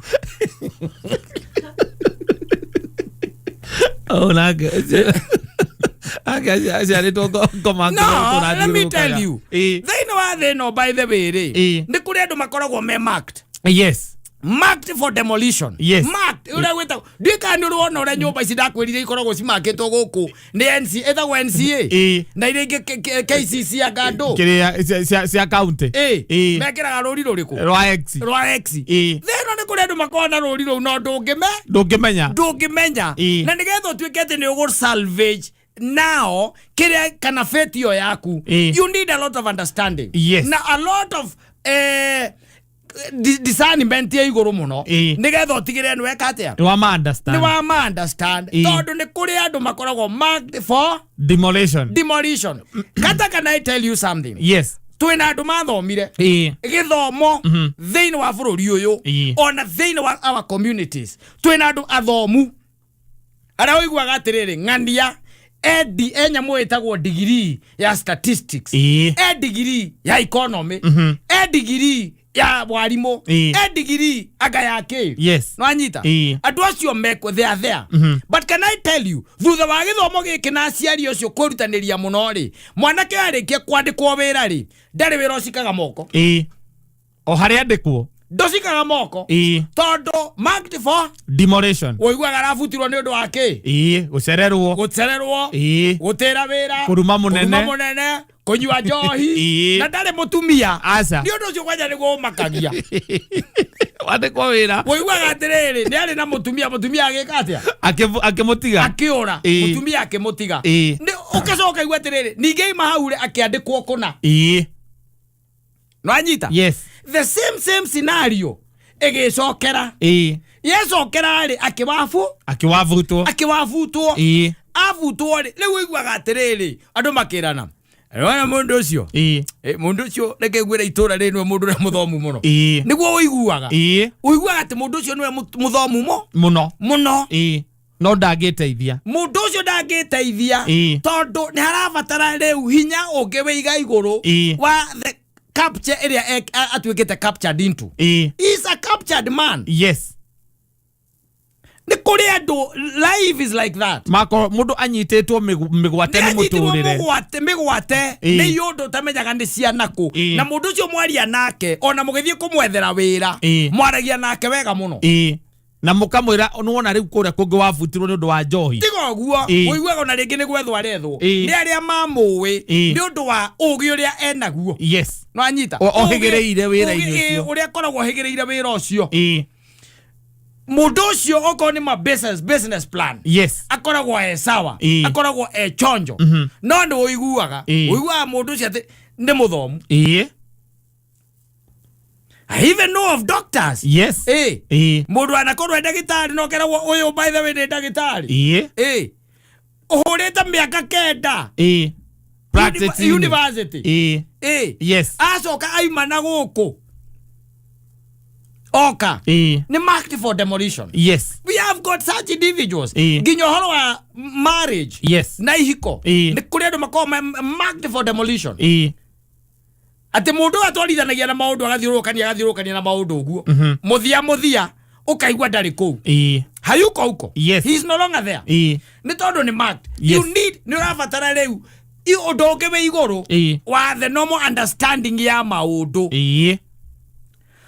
[SPEAKER 2] Oh, nake ake aciarĩtwo ngoma.
[SPEAKER 1] No, let me tell you, thĩinĩ wa thĩ ĩno, by the way rĩ, nĩ kũrĩ andũ makoragwo me marked, marked for demolition. Marked ũrĩa gwĩtagwo, ndiũĩ kana nĩ ũrĩ wona ũrĩa nyũmba ici ndakwĩrire ikoragwo cimakĩtwo gũkũ nĩ NC, ĩtagwo NCA na iria ingĩ KCC anga andũ
[SPEAKER 2] Kĩrĩa cia county.
[SPEAKER 1] Mekĩraga rũri rũrĩkũ?
[SPEAKER 2] Rwa X.
[SPEAKER 1] Rwa X. Thĩ ĩno nĩ kũrĩ andũ makoragwo na rũri rũu no ndũngĩme
[SPEAKER 2] Ndũngĩmenya.
[SPEAKER 1] Ndũngĩmenya. Na nĩgetha ũtuĩke atĩ nĩ ũgũ salvage now kĩrĩa kana fate ĩyo yaku, you need a lot of understanding na a lot of discernment ya igũrũ mũno, nĩgetha ũtigĩrĩre nĩ weka atĩa?
[SPEAKER 2] Nĩ wa ma understand.
[SPEAKER 1] Nĩ wa ma understand. Tondũ nĩ kũrĩ andũ makoragwo marked for
[SPEAKER 2] demolition.
[SPEAKER 1] Demolition. Kata, can I tell you something?
[SPEAKER 2] Yes.
[SPEAKER 1] Twĩna andũ mathomire gĩthomo thĩinĩ wa bũrũri ũyũ, ona thĩinĩ wa our communities twĩna andũ athomu arĩa ũiguaga atĩrĩrĩ, ng'ania endi e nyamũ ĩtagwo degree ya statistics, e degree ya economy, e degree ya warimũ, e degree anga ya kĩ. Nwanyita? Andũ acio mekwo, they are there, but can I tell you, thutha wa gĩthomo gĩkĩ na aciari ũcio kwĩrutanĩria mũno rĩ, mwanake arĩkia kwandĩkwo wĩra rĩ, ndarĩ wĩra ũcikaga moko.
[SPEAKER 2] O harĩa andĩkwo.
[SPEAKER 1] Ndũcikaga moko, tondũ marked for
[SPEAKER 2] demolition.
[SPEAKER 1] Ũiguaga arabutirwo nĩ ũndũ wa kĩ?
[SPEAKER 2] Gũcererwo.
[SPEAKER 1] Gũcererwo, gũtĩra wĩra,
[SPEAKER 2] Kũruma mũnene.
[SPEAKER 1] Kũruma mũnene, kũnyua njohi. Na ndarĩ mũtumia.
[SPEAKER 2] Aca.
[SPEAKER 1] Nĩ ũndũ ũcio kwanja nĩguo ũmakagia.
[SPEAKER 2] Wandĩkwo wĩra,
[SPEAKER 1] ũiguaga atĩrĩrĩ, nĩ arĩ na mũtumia, mũtumia agĩka atĩa?
[SPEAKER 2] Akĩmũtiga.
[SPEAKER 1] Akĩũra. Mũtumia akĩmũtiga. Nĩ ũgacoka igua atĩrĩrĩ, ningĩ ima hau rĩ, akĩandĩkwo kũna. Nwanyita?
[SPEAKER 2] Yes.
[SPEAKER 1] The same same scenario ĩgĩcokera. Yecokera rĩ, akĩwabu
[SPEAKER 2] Akĩwabutwo.
[SPEAKER 1] Akĩwabutwo. Abutwo rĩ, rĩu ũiguaga atĩrĩrĩ, andũ makĩrana wona mũndũ ũcio, mũndũ ũcio reke ngwĩre, itũra rĩrĩ nĩwe mũndũ ũrĩa mũthomu mũno. Nĩguo ũiguaga. Ũiguaga atĩ mũndũ ũcio nĩwe mũthomu mo
[SPEAKER 2] Mũno.
[SPEAKER 1] Mũno.
[SPEAKER 2] No ndangĩteithia.
[SPEAKER 1] Mũndũ ũcio ndangĩteithia, tondũ nĩ harabatara rĩu hinya ũngĩ wĩiga igũrũ wa the capture ĩrĩa atuĩkĩte captured into. He is a captured man. Nĩ kũrĩ andũ, life is like that.
[SPEAKER 2] Makorwo mũndũ anyitĩtwo mĩgwate nĩ
[SPEAKER 1] Nĩanyitirwo
[SPEAKER 2] mũtũrĩre.
[SPEAKER 1] Mũgwate mĩgwate nĩ ũndũ ũtamenyaga nĩ cianakũ. Na mũndũ ũcio mwaria nake, ona mũgĩthiĩ kũmwethera wĩra, mwaragia nake wega mũno.
[SPEAKER 2] Na mũkamwĩra nĩwona rĩu kũrĩa kũngĩ wabutirwo nĩ ũndũ wa njohi.
[SPEAKER 1] Tiga ũguo. Ũiguaga ona rĩngĩ nĩ gwethwo arethwo nĩ arĩa mamũĩ nĩ ũndũ wa ũgĩ ũrĩa enaguo. Nwanyita.
[SPEAKER 2] Ohĩgĩrĩire wĩra-inĩ ũcio.
[SPEAKER 1] Ũrĩa akoragwo ohĩgĩrĩire wĩra ũcio. Mũndũ ũcio okorwo nĩ ma business plan. Akoragwo e sawa. Akoragwo e chonjo. No nĩ ũiguaga. Ũiguaga mũndũ ũcio atĩ nĩ mũthomu. I even know of doctors. Mũndũ anakorwo e ndagĩtarĩ no keragwo ũyũ by the way nĩ ndagĩtarĩ. Ũhũrĩte mĩaka 9.
[SPEAKER 2] Practice.
[SPEAKER 1] University. Acoka aima na gũkũ. Oka. Nĩ marked for demolition. We have got such individuals. Nginya ũhoro wa marriage. Na ihiko. Nĩ kũrĩ andũ makoragwo marked for demolition. Atĩ mũndũ ũyũ atwarithanagia na maũndũ agathiũrũrũkania na maũndũ ũguo. Mũthia ũkaigua ndarĩ kũu. Hayuko huko. He is no longer there. Nĩ tondũ nĩ marked. You need, nĩ ũrabatara rĩu ũndũ ũngĩ wĩ igũrũ wa the normal understanding ya maũndũ.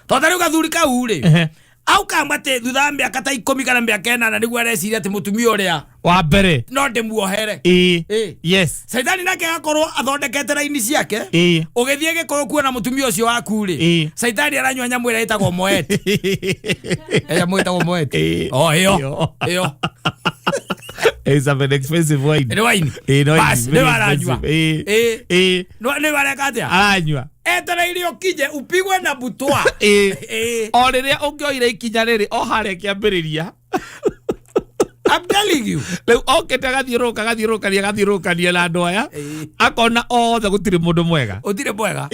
[SPEAKER 1] Tondũ ta rĩu gathuri kau rĩ, au kamba atĩ thutha wa mĩaka ta 10 kana mĩaka 8 nĩguo areciria atĩ mũtumia ũrĩa
[SPEAKER 2] wa mbere
[SPEAKER 1] no ndĩmuohere. Caitani nake agakorwo athondekete raini ciake. Ũgĩthiĩ Gĩkũyũ kuona mũtumia ũcio waku rĩ, Caitani aranyua nyamũ ĩrĩa ĩtagwo Moet. Nyamũ ĩtagwo Moet. O, ĩyo. Ĩyo.
[SPEAKER 2] It's a very expensive wine.
[SPEAKER 1] Nĩ wine.
[SPEAKER 2] No,
[SPEAKER 1] Bas,
[SPEAKER 2] very
[SPEAKER 1] nĩ aranyua.
[SPEAKER 2] expensive.
[SPEAKER 1] Nĩ areka atĩa?
[SPEAKER 2] Aranyua.
[SPEAKER 1] Etereire ũkinye upigwe na butwa.
[SPEAKER 2] O rĩrĩa ũngĩoire ikinya rĩrĩ o harĩa kĩambĩrĩria.
[SPEAKER 1] I'm telling you.
[SPEAKER 2] Rĩu okĩte agathiũrũrũkania na andũ aya. Akona othe gũtirĩ mũndũ mwega.
[SPEAKER 1] Gũtirĩ mwega.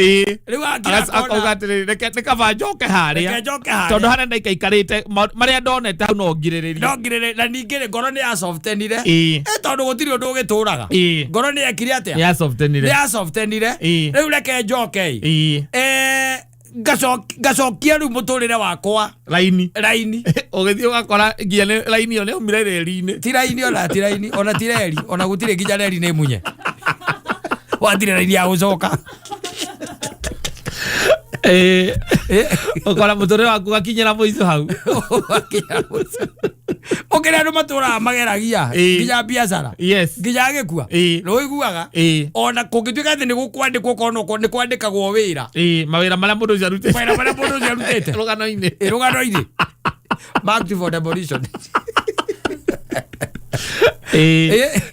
[SPEAKER 1] Rĩu akira
[SPEAKER 2] Akauga atĩrĩrĩ, reke nĩ kaba njoke harĩa.
[SPEAKER 1] Reke njoke harĩa.
[SPEAKER 2] Tondũ harĩa ndaikaikarĩte, marĩa ndonete hau no ngirĩrĩrie.
[SPEAKER 1] No ngirĩrĩrie. Na ningĩ rĩ, ngoro nĩ ya softenire. Tondũ gũtirĩ ũndũ ũgĩtũraga. Ngoro nĩ yekire atĩa?
[SPEAKER 2] Nĩ ya softenire.
[SPEAKER 1] Nĩ ya softenire. Rĩu reke njoke. Ngacokia rĩu mũtũrĩre wakwa.
[SPEAKER 2] Raini.
[SPEAKER 1] Raini.
[SPEAKER 2] Ũgĩthiĩ ũgakora nginya nĩ raini ĩyo nĩ yaumire reri-inĩ.
[SPEAKER 1] Ti raini ona, ti raini, ona ti reri, ona gũtirĩ nginya reri nĩ munye. Watire raini ya gũcoka.
[SPEAKER 2] Ũkora mũtũrĩre waku ũgakinyĩra mũico hau.
[SPEAKER 1] Ũgakinyĩra mũico. Ũkĩrĩa andũ matũraga mageragia, nginya biacara. Nginya agĩkua. Nĩ ũiguaga? Ona kũngĩtuĩka atĩ nĩ gũkwandĩkwo okorwo no nĩ kwandĩkagwo wĩra.
[SPEAKER 2] Mawĩra marĩa mũndũ ũcio arutĩte.
[SPEAKER 1] Mawĩra marĩa mũndũ ũcio arutĩte.
[SPEAKER 2] Rũgano-inĩ.
[SPEAKER 1] Rũgano-inĩ. Marked for demolition.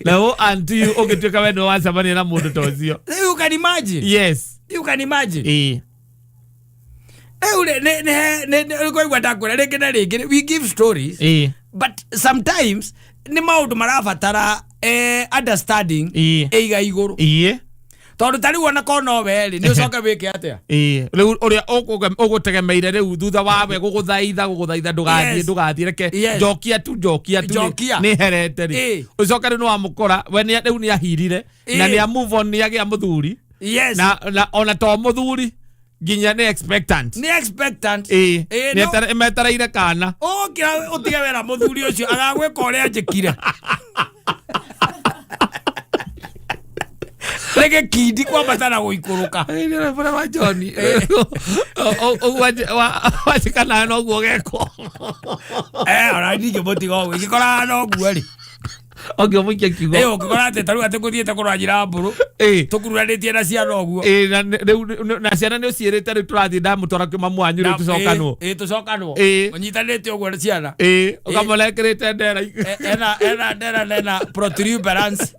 [SPEAKER 2] Na ũũ anti you ũngĩtuĩka we nĩwe wacemania na mũndũ ta ũcio.
[SPEAKER 1] You can imagine. You can imagine. Rĩu rĩ, nĩ, nĩ, nĩ, nĩ, kwaigua ndakwĩra rĩngĩ na rĩngĩ, we give stories. But sometimes nĩ maũndũ marabatara, understanding ĩiga igũrũ. Tondũ ta rĩu ona korwo no we rĩ, nĩ ũcoke wĩke atĩa?
[SPEAKER 2] Rĩu ũrĩa ũgũtegemeire rĩu thutha wa we gũgũthaitha, gũgũthaitha ndũgathiĩ, ndũgathiĩ, reke njokia tu, njokia tu,
[SPEAKER 1] Njokia.
[SPEAKER 2] nĩ herete rĩ. Ũcoke rĩu nĩ wamũkora, we rĩu nĩ ahirire, na nĩ a move on, nĩ agĩa mũthuri. Na ona to mũthuri, nginya nĩ expectant.
[SPEAKER 1] Nĩ expectant.
[SPEAKER 2] Nĩ etereire kana.
[SPEAKER 1] Ũkĩra ũtige wĩra mũthuri ũcio, agagwĩka ũrĩa anjĩkire. Nĩ gĩkindi kwambata na gũikũrũka.
[SPEAKER 2] Nĩ ũrĩa wa John. Ũguo wanjĩka nawe noguo ũgekwo.
[SPEAKER 1] Ona ndingĩmũtiga ũguo, ingĩkoraga noguo rĩ.
[SPEAKER 2] Ũngĩmũikia kiugo.
[SPEAKER 1] Ũngĩkora atĩ ta rĩu atĩ ngũthiĩte kũrora nyina mbũrũ. Tũkururanĩtie na ciana ũguo.
[SPEAKER 2] Na rĩu na ciana nĩ ũciĩrĩte rĩu tũrathiĩ ndamũtwara kwĩ mamu wanyu rĩu tũcokanwo.
[SPEAKER 1] Tũcokanwo. Ũnyitanĩte ũguo na ciana.
[SPEAKER 2] Ũkamũrekerĩte ndera.
[SPEAKER 1] Ena ndera na ena protuberance.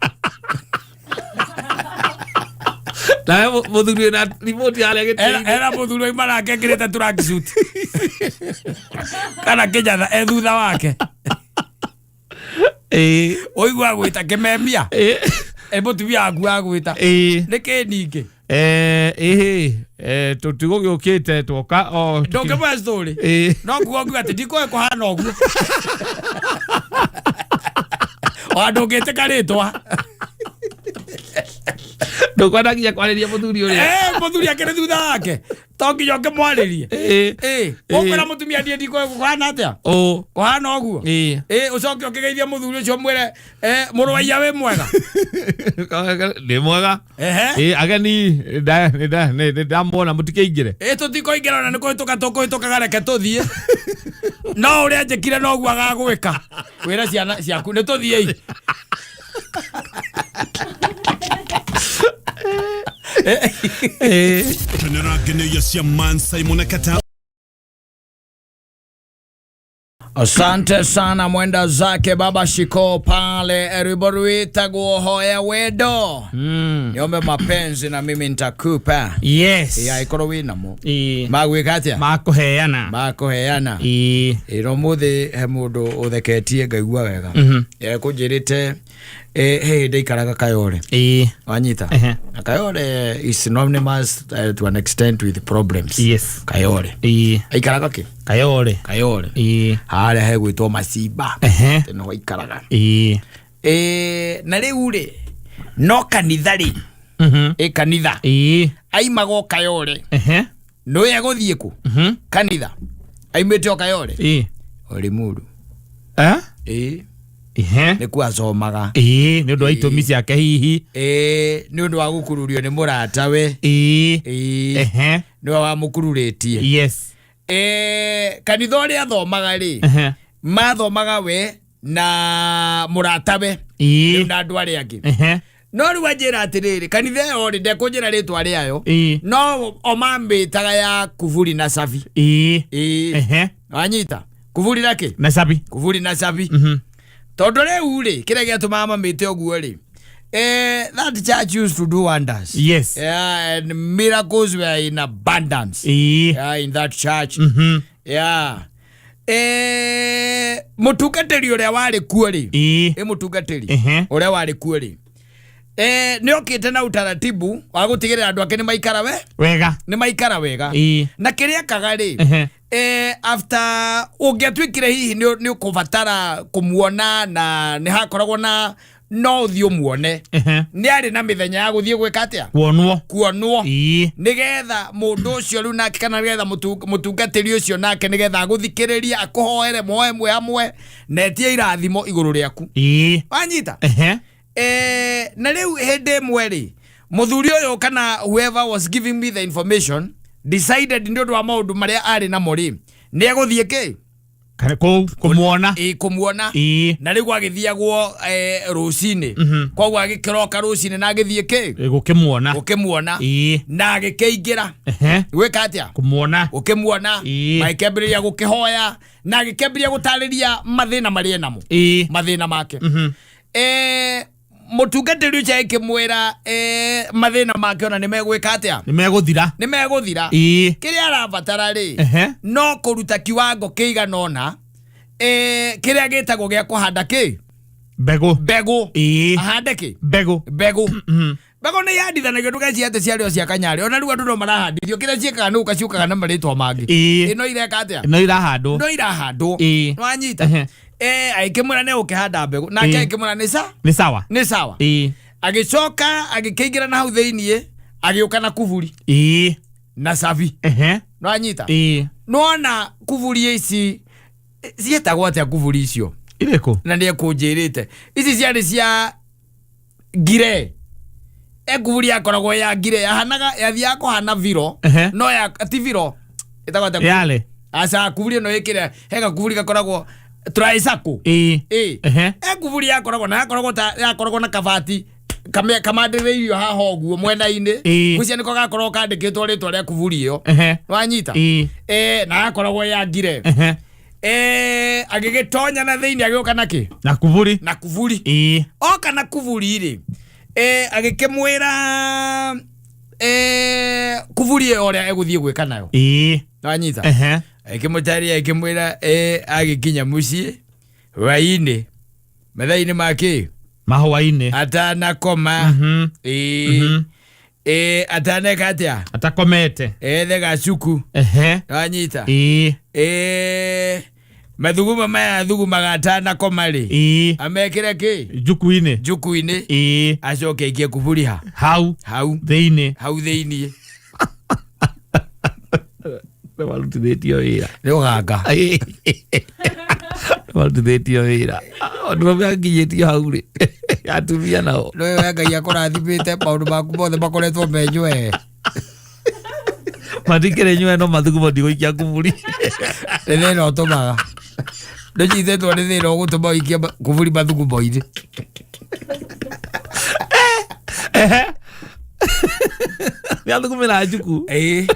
[SPEAKER 2] Nawe mũthuri wĩna remote harĩa gĩtĩ-inĩ.
[SPEAKER 1] Ena mũthuri wauma nake ekĩrĩte tracksuit. Kana kĩnyatha e thutha wake. Ũigua gwĩta kĩmemia. Mũtumia waku agwĩta. Nĩ kĩ ningĩ?
[SPEAKER 2] Tũtigũgĩũkĩte twoka, o,
[SPEAKER 1] Ndũngĩmũhe story. No kuga ũngiuga atĩ ndikũĩ kũhana ũguo. Ona ndũngĩtĩka rĩtwa.
[SPEAKER 2] Ndũkwenda nginya kwarĩria mũthuri ũrĩa.
[SPEAKER 1] Mũthuri akĩrĩ thutha wake. To nginya ũkĩmwarĩrie. Ũkwĩra mũtumia niĩ ndikũĩ kũhana atĩa? Kũhana ũguo. Ũcoke ũkĩgeithie mũthuri ũcio ũmwĩre, mũrũ wa iya wĩ mwega?
[SPEAKER 2] Nĩ mwega. Ageni, ndamuona mũtikĩingĩre.
[SPEAKER 1] Tũtikũingĩra ona nĩ kũhĩtũka tũkũhĩtũkaga, reke tũthiĩ. No ũrĩa njĩkire noguo agagwĩka. Wĩra ciana ciaku nĩ tũthiĩi.
[SPEAKER 3] Kenera ngenyo cia Man Simon Kata.
[SPEAKER 1] Asante sana mwenda zake baba Shiko pale rwimbo rwitagwo hoya wendo. Niombe mapenzi na mimi nitakupa.
[SPEAKER 2] Yes.
[SPEAKER 1] Ya ikorwo wĩnamo.
[SPEAKER 2] Ĩĩ.
[SPEAKER 1] Magwĩka atĩa?
[SPEAKER 2] Makũheana.
[SPEAKER 1] Makũheana.
[SPEAKER 2] Ĩĩ.
[SPEAKER 1] Ĩno mũthĩ he mũndũ ũtheketie ngaigua wega. Ekũnjĩrĩte he hĩndĩ aikaraga Kayole.
[SPEAKER 2] Ĩĩ.
[SPEAKER 1] Wanyita?
[SPEAKER 2] Ehe.
[SPEAKER 1] Na Kayole is synonymous to an extent with problems.
[SPEAKER 2] Yes.
[SPEAKER 1] Kayole.
[SPEAKER 2] Ĩĩ.
[SPEAKER 1] Aikaraga kĩ?
[SPEAKER 2] Kayole.
[SPEAKER 1] Kayole.
[SPEAKER 2] Ĩĩ.
[SPEAKER 1] Harĩa hegwĩtwo Macimba.
[SPEAKER 2] Ehe.
[SPEAKER 1] Nĩho aikaraga.
[SPEAKER 2] Ĩĩ.
[SPEAKER 1] Na rĩu rĩ no kanitha rĩ ĩ kanitha
[SPEAKER 2] Ĩĩ.
[SPEAKER 1] aimaga o Kayole.
[SPEAKER 2] Ehe.
[SPEAKER 1] Nĩwe egũthiĩ kũ? Kanitha aimĩte o Kayole.
[SPEAKER 2] Ĩĩ.
[SPEAKER 1] O Limuru.
[SPEAKER 2] Eh?
[SPEAKER 1] Ĩĩ.
[SPEAKER 2] Ehe.
[SPEAKER 1] Nĩkuo acomaga.
[SPEAKER 2] Ĩĩ, nĩ ũndũ wa itũmi ciake hihi.
[SPEAKER 1] Ĩĩ, nĩ ũndũ wa gũkururio nĩ mũratawe.
[SPEAKER 2] Ĩĩ.
[SPEAKER 1] Ĩĩ.
[SPEAKER 2] Ehe.
[SPEAKER 1] Nĩwe wamũkururĩtie.
[SPEAKER 2] Yes.
[SPEAKER 1] Kanitha ũrĩa athomaga rĩ,
[SPEAKER 2] Ehe.
[SPEAKER 1] mathomaga we na mũratawe.
[SPEAKER 2] Ĩĩ.
[SPEAKER 1] Na andũ arĩa angĩ.
[SPEAKER 2] Ehe.
[SPEAKER 1] No rĩu anjĩra atĩrĩrĩ, kanitha ĩyo rĩ, ndekũnjĩra rĩtwa rĩayo.
[SPEAKER 2] Ĩĩ.
[SPEAKER 1] No o mambĩtaga ya kuburi na cabi.
[SPEAKER 2] Ĩĩ.
[SPEAKER 1] Ĩĩ.
[SPEAKER 2] Ehe.
[SPEAKER 1] Wanyita? Kuburi na kĩ?
[SPEAKER 2] Na cabi.
[SPEAKER 1] Kuburi na cabi. Tondũ rĩu rĩ, kĩrĩa gĩatũmaga mamĩte ũguo rĩ, that church used to do wonders.
[SPEAKER 2] Yes.
[SPEAKER 1] Yeah, and miracles were in abundance.
[SPEAKER 2] Ĩĩ.
[SPEAKER 1] Yeah, in that church. Yeah. Mũtungatĩri ũrĩa warĩ kuo rĩ,
[SPEAKER 2] Ĩĩ.
[SPEAKER 1] ĩ mũtungatĩri
[SPEAKER 2] Ehe.
[SPEAKER 1] ũrĩa warĩ kuo rĩ, nĩ okĩte na utaratibu wa gũtigĩrĩra andũ ake nĩ maikara we
[SPEAKER 2] Wega.
[SPEAKER 1] nĩ maikara wega.
[SPEAKER 2] Ĩĩ.
[SPEAKER 1] Na kĩrĩa ekaga rĩ,
[SPEAKER 2] Ehe.
[SPEAKER 1] After ũngĩatuĩkire hihi nĩ ũkũbatara kũmuona na nĩ hakoragwo na no ũthiĩ ũmuone.
[SPEAKER 2] Ehe.
[SPEAKER 1] Nĩ arĩ na mĩthenya ya gũthiĩ gwĩka atĩa?
[SPEAKER 2] Kuonwo.
[SPEAKER 1] Kuonwo.
[SPEAKER 2] Ĩĩ.
[SPEAKER 1] Nĩgetha mũndũ ũcio rĩu nake kana nĩgetha mũtungatĩri ũcio nake nĩgetha agũthikĩrĩrie akũhoere muoe mwe hamwe na etie irathimo igũrũ rĩaku.
[SPEAKER 2] Ĩĩ.
[SPEAKER 1] Wanyita?
[SPEAKER 2] Ehe.
[SPEAKER 1] Na rĩu hĩndĩ ĩmwe rĩ, mũthuri ũyũ kana whoever was giving me the information decided nĩ ũndũ wa maũndũ marĩa arĩ namo rĩ, nĩ egũthiĩ kĩ?
[SPEAKER 2] Kana kũu kũmuona.
[SPEAKER 1] Ĩĩ, kũmuona.
[SPEAKER 2] Ĩĩ.
[SPEAKER 1] Na rĩu agĩthiagwo rũcinĩ. Koguo agĩkĩroka rũcinĩ na agĩthiĩ kĩ?
[SPEAKER 2] Ĩ, gũkĩmuona.
[SPEAKER 1] Gũkĩmuona.
[SPEAKER 2] Ĩĩ.
[SPEAKER 1] Na agĩkĩingĩra.
[SPEAKER 2] Ehe.
[SPEAKER 1] Gwĩka atĩa?
[SPEAKER 2] Kũmuona.
[SPEAKER 1] Gũkĩmuona.
[SPEAKER 2] Ĩĩ.
[SPEAKER 1] Magĩkĩambĩrĩria gũkĩhoya na agĩkĩambĩrĩria gũtarĩria mathĩna marĩa enamo.
[SPEAKER 2] Ĩĩ.
[SPEAKER 1] Mathĩna make. Mũtungatĩri ũcio agĩkĩmwĩra, mathĩna make ona nĩ megwĩka atĩa?
[SPEAKER 2] Nĩ megũthira.
[SPEAKER 1] Nĩ megũthira.
[SPEAKER 2] Ĩĩ.
[SPEAKER 1] Kĩrĩa arabatara rĩ,
[SPEAKER 2] Ehe.
[SPEAKER 1] no kũruta kiwango kĩigana ũna, kĩrĩa gĩtagwo gĩa kũhanda kĩ?
[SPEAKER 2] Mbegũ.
[SPEAKER 1] Mbegũ.
[SPEAKER 2] Ĩĩ.
[SPEAKER 1] Ahande kĩ?
[SPEAKER 2] Mbegũ.
[SPEAKER 1] Mbegũ. Mbegũ nĩ ihandithanagio ndũgecirie atĩ ciarĩ o cia kanyarĩ. Ona rĩu andũ no marahandithio. Kĩrĩa ciĩkaga nĩ gũka ciũkaga na marĩtwa mangĩ.
[SPEAKER 2] Ĩĩ.
[SPEAKER 1] Ĩno ireka atĩa?
[SPEAKER 2] Ĩno irahandwo.
[SPEAKER 1] No irahandwo.
[SPEAKER 2] Ĩĩ.
[SPEAKER 1] Nĩwanyita?
[SPEAKER 2] Ehe.
[SPEAKER 1] Agĩkĩmwĩra nĩ ũkĩhanda mbegũ. Nake
[SPEAKER 2] Ĩĩ.
[SPEAKER 1] agĩkĩmwĩra nĩ sa?
[SPEAKER 2] Nĩ sawa.
[SPEAKER 1] Nĩ sawa.
[SPEAKER 2] Ĩĩ.
[SPEAKER 1] Agĩcoka agĩkĩingĩra na hau thĩiniĩ, agĩũka na kuburi.
[SPEAKER 2] Ĩĩ.
[SPEAKER 1] Na cabi.
[SPEAKER 2] Ehe.
[SPEAKER 1] Nĩwanyita?
[SPEAKER 2] Ĩĩ.
[SPEAKER 1] Nĩwona kuburi ici ciĩtagwo atĩa kuburi icio?
[SPEAKER 2] Irĩkũ?
[SPEAKER 1] Na nĩ ekũnjĩrĩte. Ici ciarĩ cia ngire. Kuburi yakoragwo ya ngire, yahanaga, yathiaga kũhana viro.
[SPEAKER 2] Ehe.
[SPEAKER 1] No ya, ti viro. Ĩtagwo atĩa?
[SPEAKER 2] Yale.
[SPEAKER 1] Aca, kuburi ĩno ĩkĩrĩa, he gakuburi gakoragwo tricycle.
[SPEAKER 2] Ĩĩ.
[SPEAKER 1] Ĩĩ.
[SPEAKER 2] Ehe.
[SPEAKER 1] Kuburi yakoragwo na yakoragwo ta, yakoragwo na kabati kamandĩrĩirio haha ũguo mwena-inĩ.
[SPEAKER 2] Ĩĩ.
[SPEAKER 1] Ngwĩciria nĩko gakoragwo kandĩkĩtwo rĩtwa rĩa kuburi ĩyo.
[SPEAKER 2] Ehe.
[SPEAKER 1] Wanyita?
[SPEAKER 2] Ĩĩ.
[SPEAKER 1] Na yakoragwo ya ngire.
[SPEAKER 2] Ehe.
[SPEAKER 1] Agĩgĩtonya na thĩinĩ agĩũka na kĩ?
[SPEAKER 2] Na kuburi.
[SPEAKER 1] Na kuburi.
[SPEAKER 2] Ĩĩ.
[SPEAKER 1] Oka na kuburi rĩ, agĩkĩmwĩra, kuburi ĩyo ũrĩa egũthiĩ gwĩka nayo.
[SPEAKER 2] Ĩĩ.
[SPEAKER 1] Wanyita?
[SPEAKER 2] Ehe.
[SPEAKER 1] Agĩkĩmũtarĩria, agĩkĩmwĩra, agĩkinya mũciĩ hwaĩ-inĩ, mathaa-inĩ ma kĩ?
[SPEAKER 2] Mahwaĩ-inĩ.
[SPEAKER 1] Atanakoma. Ĩĩ. Ataneka atĩa?
[SPEAKER 2] Atakomete.
[SPEAKER 1] Ethe gacuku.
[SPEAKER 2] Ehe.
[SPEAKER 1] Wanyita?
[SPEAKER 2] Ĩĩ.
[SPEAKER 1] Mathuguma maya athugumaga atanakoma rĩ.
[SPEAKER 2] Ĩĩ.
[SPEAKER 1] Amekĩre kĩ?
[SPEAKER 2] Njuku-inĩ.
[SPEAKER 1] Njuku-inĩ.
[SPEAKER 2] Ĩĩ.
[SPEAKER 1] Acoke aikie kuburi ha?
[SPEAKER 2] Hau.
[SPEAKER 1] Hau.
[SPEAKER 2] Thĩinĩ.
[SPEAKER 1] Hau thĩinĩ.
[SPEAKER 2] Nĩ warutithĩtio wĩra.
[SPEAKER 1] Nĩ ũganga.
[SPEAKER 2] Nĩ warutithĩtio wĩra. Andũ arĩa makinyĩtio hau rĩ, atumia nao.
[SPEAKER 1] Nĩ we Ngai akũrathimĩte maũndũ maku mothe makoretwo me nywee.
[SPEAKER 2] Matikĩrĩ nyue no mathugumo ndigũikia kuburi.
[SPEAKER 1] Nĩ thĩna ũtũmaga ndũnyitĩtwo nĩ thĩna ũgũtũma ũikie kuburi mathugumo-inĩ.
[SPEAKER 2] Ehe. Nĩ athugumĩra njuku.
[SPEAKER 1] Ĩĩ.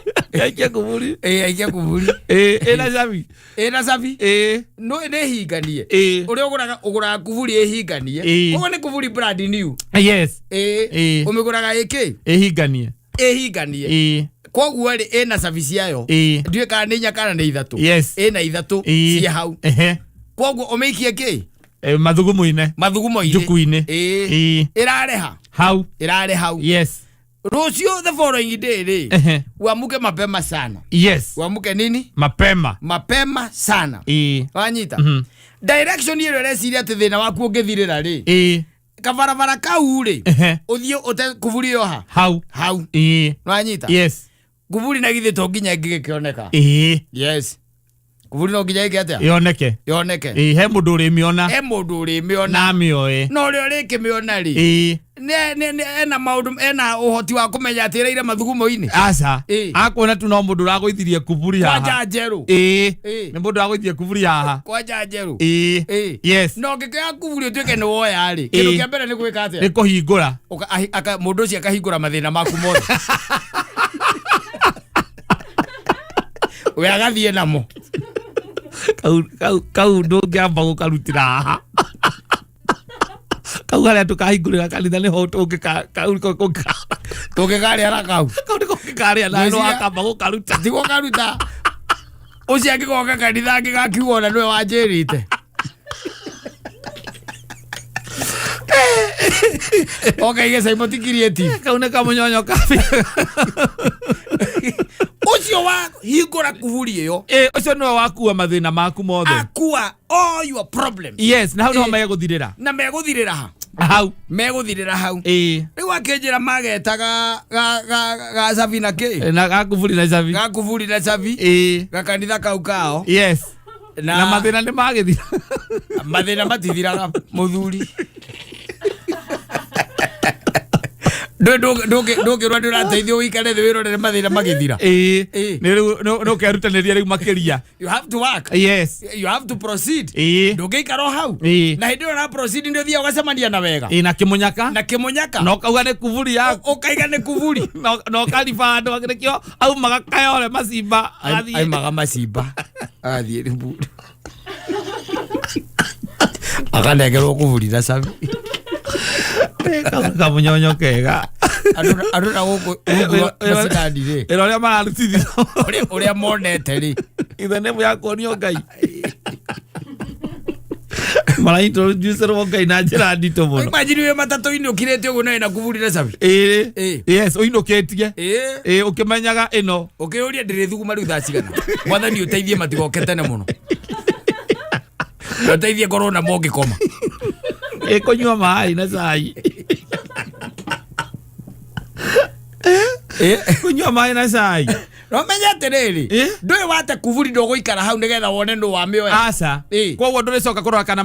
[SPEAKER 2] Aikia kuburi.
[SPEAKER 1] Ĩĩ, aikia kuburi.
[SPEAKER 2] Ĩĩ, ĩna cabi.
[SPEAKER 1] Ĩna cabi.
[SPEAKER 2] Ĩĩ.
[SPEAKER 1] No nĩ hinganie.
[SPEAKER 2] Ĩĩ.
[SPEAKER 1] Ũrĩa ũgũraga ũgũraga kuburi ĩhinganie.
[SPEAKER 2] Ĩĩ.
[SPEAKER 1] Koguo nĩ kuburi brand new.
[SPEAKER 2] Yes.
[SPEAKER 1] Ĩĩ.
[SPEAKER 2] Ĩĩ.
[SPEAKER 1] Ũmĩgũraga ĩkĩ?
[SPEAKER 2] Ĩhinganie.
[SPEAKER 1] Ĩhinganie.
[SPEAKER 2] Ĩĩ.
[SPEAKER 1] Koguo rĩ, ĩna cabi ciayo.
[SPEAKER 2] Ĩĩ.
[SPEAKER 1] Ndiũĩ kana nĩ inya kana nĩ ithatũ.
[SPEAKER 2] Yes.
[SPEAKER 1] Ĩna ithatũ
[SPEAKER 2] Ĩĩ.
[SPEAKER 1] ciĩ hau.
[SPEAKER 2] Ehe.
[SPEAKER 1] Koguo ũmĩikie kĩ?
[SPEAKER 2] Eh, mathugumo-inĩ.
[SPEAKER 1] Mathugumo-inĩ.
[SPEAKER 2] Njuku-inĩ.
[SPEAKER 1] Ĩĩ.
[SPEAKER 2] Ĩĩ.
[SPEAKER 1] Ĩrarĩha.
[SPEAKER 2] Hau.
[SPEAKER 1] Ĩrarĩ hau.
[SPEAKER 2] Yes.
[SPEAKER 1] Rũciũ the following day rĩ,
[SPEAKER 2] Ehe.
[SPEAKER 1] uamuke mapema sana.
[SPEAKER 2] Yes.
[SPEAKER 1] Uamuke nini?
[SPEAKER 2] Mapema.
[SPEAKER 1] Mapema sana.
[SPEAKER 2] Ĩĩ.
[SPEAKER 1] Wanyita? Direction ĩrĩa ũreciria atĩ thĩna waku ũngĩthirĩra rĩ,
[SPEAKER 2] Ĩĩ.
[SPEAKER 1] kabarabara kau rĩ,
[SPEAKER 2] Ehe.
[SPEAKER 1] ũthiĩ ũte kuburi ĩyo ha?
[SPEAKER 2] Hau.
[SPEAKER 1] Hau.
[SPEAKER 2] Ĩĩ.
[SPEAKER 1] Wanyita?
[SPEAKER 2] Yes.
[SPEAKER 1] Kuburi na githĩ to nginya ĩngĩgĩkĩoneka.
[SPEAKER 2] Ĩĩ.
[SPEAKER 1] Yes. Kuburi no nginya ĩke atĩa?
[SPEAKER 2] Yoneke.
[SPEAKER 1] Yoneke.
[SPEAKER 2] Ĩĩ, he mũndũ ũrĩmĩona.
[SPEAKER 1] He mũndũ ũrĩmĩona.
[SPEAKER 2] Na amĩoe.
[SPEAKER 1] Na ũrĩa ũrĩkĩmĩona rĩ,
[SPEAKER 2] Ĩĩ.
[SPEAKER 1] ena maũndũ, ena ũhoti wa kũmenya atĩ ĩraire mathugumo-inĩ.
[SPEAKER 2] Aca.
[SPEAKER 1] Ĩĩ.
[SPEAKER 2] Akuona tu no mũndũ ũragũithirie kuburi haha.
[SPEAKER 1] Kwanja njerũ.
[SPEAKER 2] Ĩĩ.
[SPEAKER 1] Ĩĩ.
[SPEAKER 2] Nĩ mũndũ ũragũithirie kuburi haha.
[SPEAKER 1] Kwanja njerũ.
[SPEAKER 2] Ĩĩ.
[SPEAKER 1] Ĩĩ.
[SPEAKER 2] Yes.
[SPEAKER 1] Na ũngĩkĩoya kuburi ũtuĩke nĩ woya rĩ, kĩndũ
[SPEAKER 2] Ĩĩ.
[SPEAKER 1] kĩa mbere nĩ gwĩka atĩa?
[SPEAKER 2] Nĩ kũhingũra.
[SPEAKER 1] Mũndũ ũcio akahingũra mathĩna maku mothe. We agathiĩ namo.
[SPEAKER 2] Kau ndũngĩamba gũkarutĩra haha. Kau harĩa tũkahingũrĩra kanitha nĩho kau nĩko
[SPEAKER 1] Tũngĩkarĩa na kau.
[SPEAKER 2] Kau nĩko ũngĩkarĩa na no akamba gũkaruta.
[SPEAKER 1] Ti gũkaruta. Ũcio angĩgoka kanitha angĩgakiuga ona nĩwe wanjĩrĩte. Okaige Simon ti creative.
[SPEAKER 2] Kau nĩ kamũnyonyo kabi.
[SPEAKER 1] Ũcio wa hingũra kuburi ĩyo.
[SPEAKER 2] Ĩ, ũcio nĩwe wakua mathĩna maku mothe.
[SPEAKER 1] Akua all your problems.
[SPEAKER 2] Yes, na hau nĩho
[SPEAKER 1] Ĩ.
[SPEAKER 2] megũthirĩra.
[SPEAKER 1] Na megũthirĩra ha?
[SPEAKER 2] Hau.
[SPEAKER 1] Megũthirĩra hau.
[SPEAKER 2] Ĩ.
[SPEAKER 1] Rĩu akĩnjĩra mageta ga cabi na kĩ?
[SPEAKER 2] Na ga kuburi na cabi.
[SPEAKER 1] Ga kuburi na cabi.
[SPEAKER 2] Ĩ.
[SPEAKER 1] Gakanitha kau kao.
[SPEAKER 2] Yes. Na mathĩna nĩ magĩthira.
[SPEAKER 1] Mathĩna matithiraga mũthuri. Ndũngĩrwo nĩ ũrateithio ũikare thĩ wĩrorere mathĩna magĩthira.
[SPEAKER 2] Ĩ.
[SPEAKER 1] Ĩ.
[SPEAKER 2] Nĩ rĩu nĩ ũkerutanĩria rĩu makĩria.
[SPEAKER 1] You have to work.
[SPEAKER 2] Yes.
[SPEAKER 1] You have to proceed.
[SPEAKER 2] Ĩ.
[SPEAKER 1] Ndũngĩikara o hau.
[SPEAKER 2] Ĩ.
[SPEAKER 1] Na hĩndĩ ĩyo ũra proceed nĩ ũthiaga ũgacemania na wega.
[SPEAKER 2] Ĩ, na kĩmũnyaka.
[SPEAKER 1] Na kĩmũnyaka.
[SPEAKER 2] Na ũkauga nĩ kuburi yaku.
[SPEAKER 1] Ũkaiga nĩ kuburi.
[SPEAKER 2] Na ũkariba andũ angĩ nĩkĩo aumaga Kayole Macimba agathiĩ.
[SPEAKER 1] Aimaga Macimba. Agathiĩ Limuru. Akanengerwo kuburi na cabi.
[SPEAKER 2] Kamũnyonyo kega.
[SPEAKER 1] Andũ na gũkũ rungu rwa macindani rĩ.
[SPEAKER 2] Ĩra ũrĩa mararutithio.
[SPEAKER 1] Ũrĩa monete rĩ.
[SPEAKER 2] Ithe nĩ ya kuonio Ngai. Maraintroducerwo Ngai na njĩra nditũ mũno.
[SPEAKER 1] Imagine wĩ matatũ-inĩ ũkirĩte ũguo na wĩna kuburi na cabi.
[SPEAKER 2] Ĩĩ.
[SPEAKER 1] Ĩĩ.
[SPEAKER 2] Yes, ũinũkĩtie.
[SPEAKER 1] Ĩĩ.
[SPEAKER 2] Ĩĩ, ũkĩmenyaga ĩno.
[SPEAKER 1] Ũkĩũria ndĩrĩthuguma rĩu thaa cigana. Mwathani ũteithie matigoke tene mũno. Ũteithie ngorwo na mongĩkoma.
[SPEAKER 2] Ĩ, kũnyua maĩ na cai.
[SPEAKER 1] Ĩ.
[SPEAKER 2] Kũnyua maĩ na cai.
[SPEAKER 1] No menye atĩrĩrĩ,
[SPEAKER 2] Ĩ?
[SPEAKER 1] ndũĩ wate kuburi ndũgũikara hau nĩgetha wone nũ wamĩoya.
[SPEAKER 2] Aca.
[SPEAKER 1] Ĩ.
[SPEAKER 2] Koguo ndũrĩcoka kũrora kana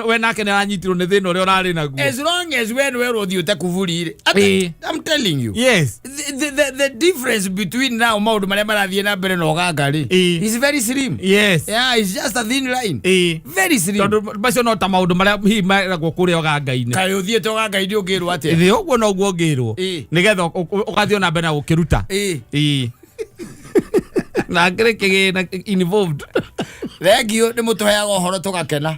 [SPEAKER 2] we nake nĩ aranyitirwo nĩ thĩna ũrĩa ũrarĩ naguo.
[SPEAKER 1] As long as we nĩwe ũrũthiĩ ũte kuburi rĩ.
[SPEAKER 2] Ĩ.
[SPEAKER 1] I'm telling you.
[SPEAKER 2] Yes.
[SPEAKER 1] The difference between now maũndũ marĩa marathiĩ na mbere na ũganga rĩ,
[SPEAKER 2] Ĩ.
[SPEAKER 1] is very slim.
[SPEAKER 2] Yes.
[SPEAKER 1] Yeah, it's just a thin line.
[SPEAKER 2] Ĩ.
[SPEAKER 1] Very slim.
[SPEAKER 2] Tondũ macio no ta maũndũ marĩa hihi meragwo kũrĩa ũganga-inĩ.
[SPEAKER 1] Kaĩ ũthiĩte ũganga-inĩ ũngĩrwo atĩa?
[SPEAKER 2] Thĩ ũguo noguo ũngĩrwo.
[SPEAKER 1] Ĩ.
[SPEAKER 2] Nĩgetha ũgathiĩ ona mbere na gũkĩruta.
[SPEAKER 1] Ĩ.
[SPEAKER 2] Ĩ. Na ngĩrĩ kĩgĩna involved.
[SPEAKER 1] Thank you, nĩ mũtũheaga ũhoro tũgakena.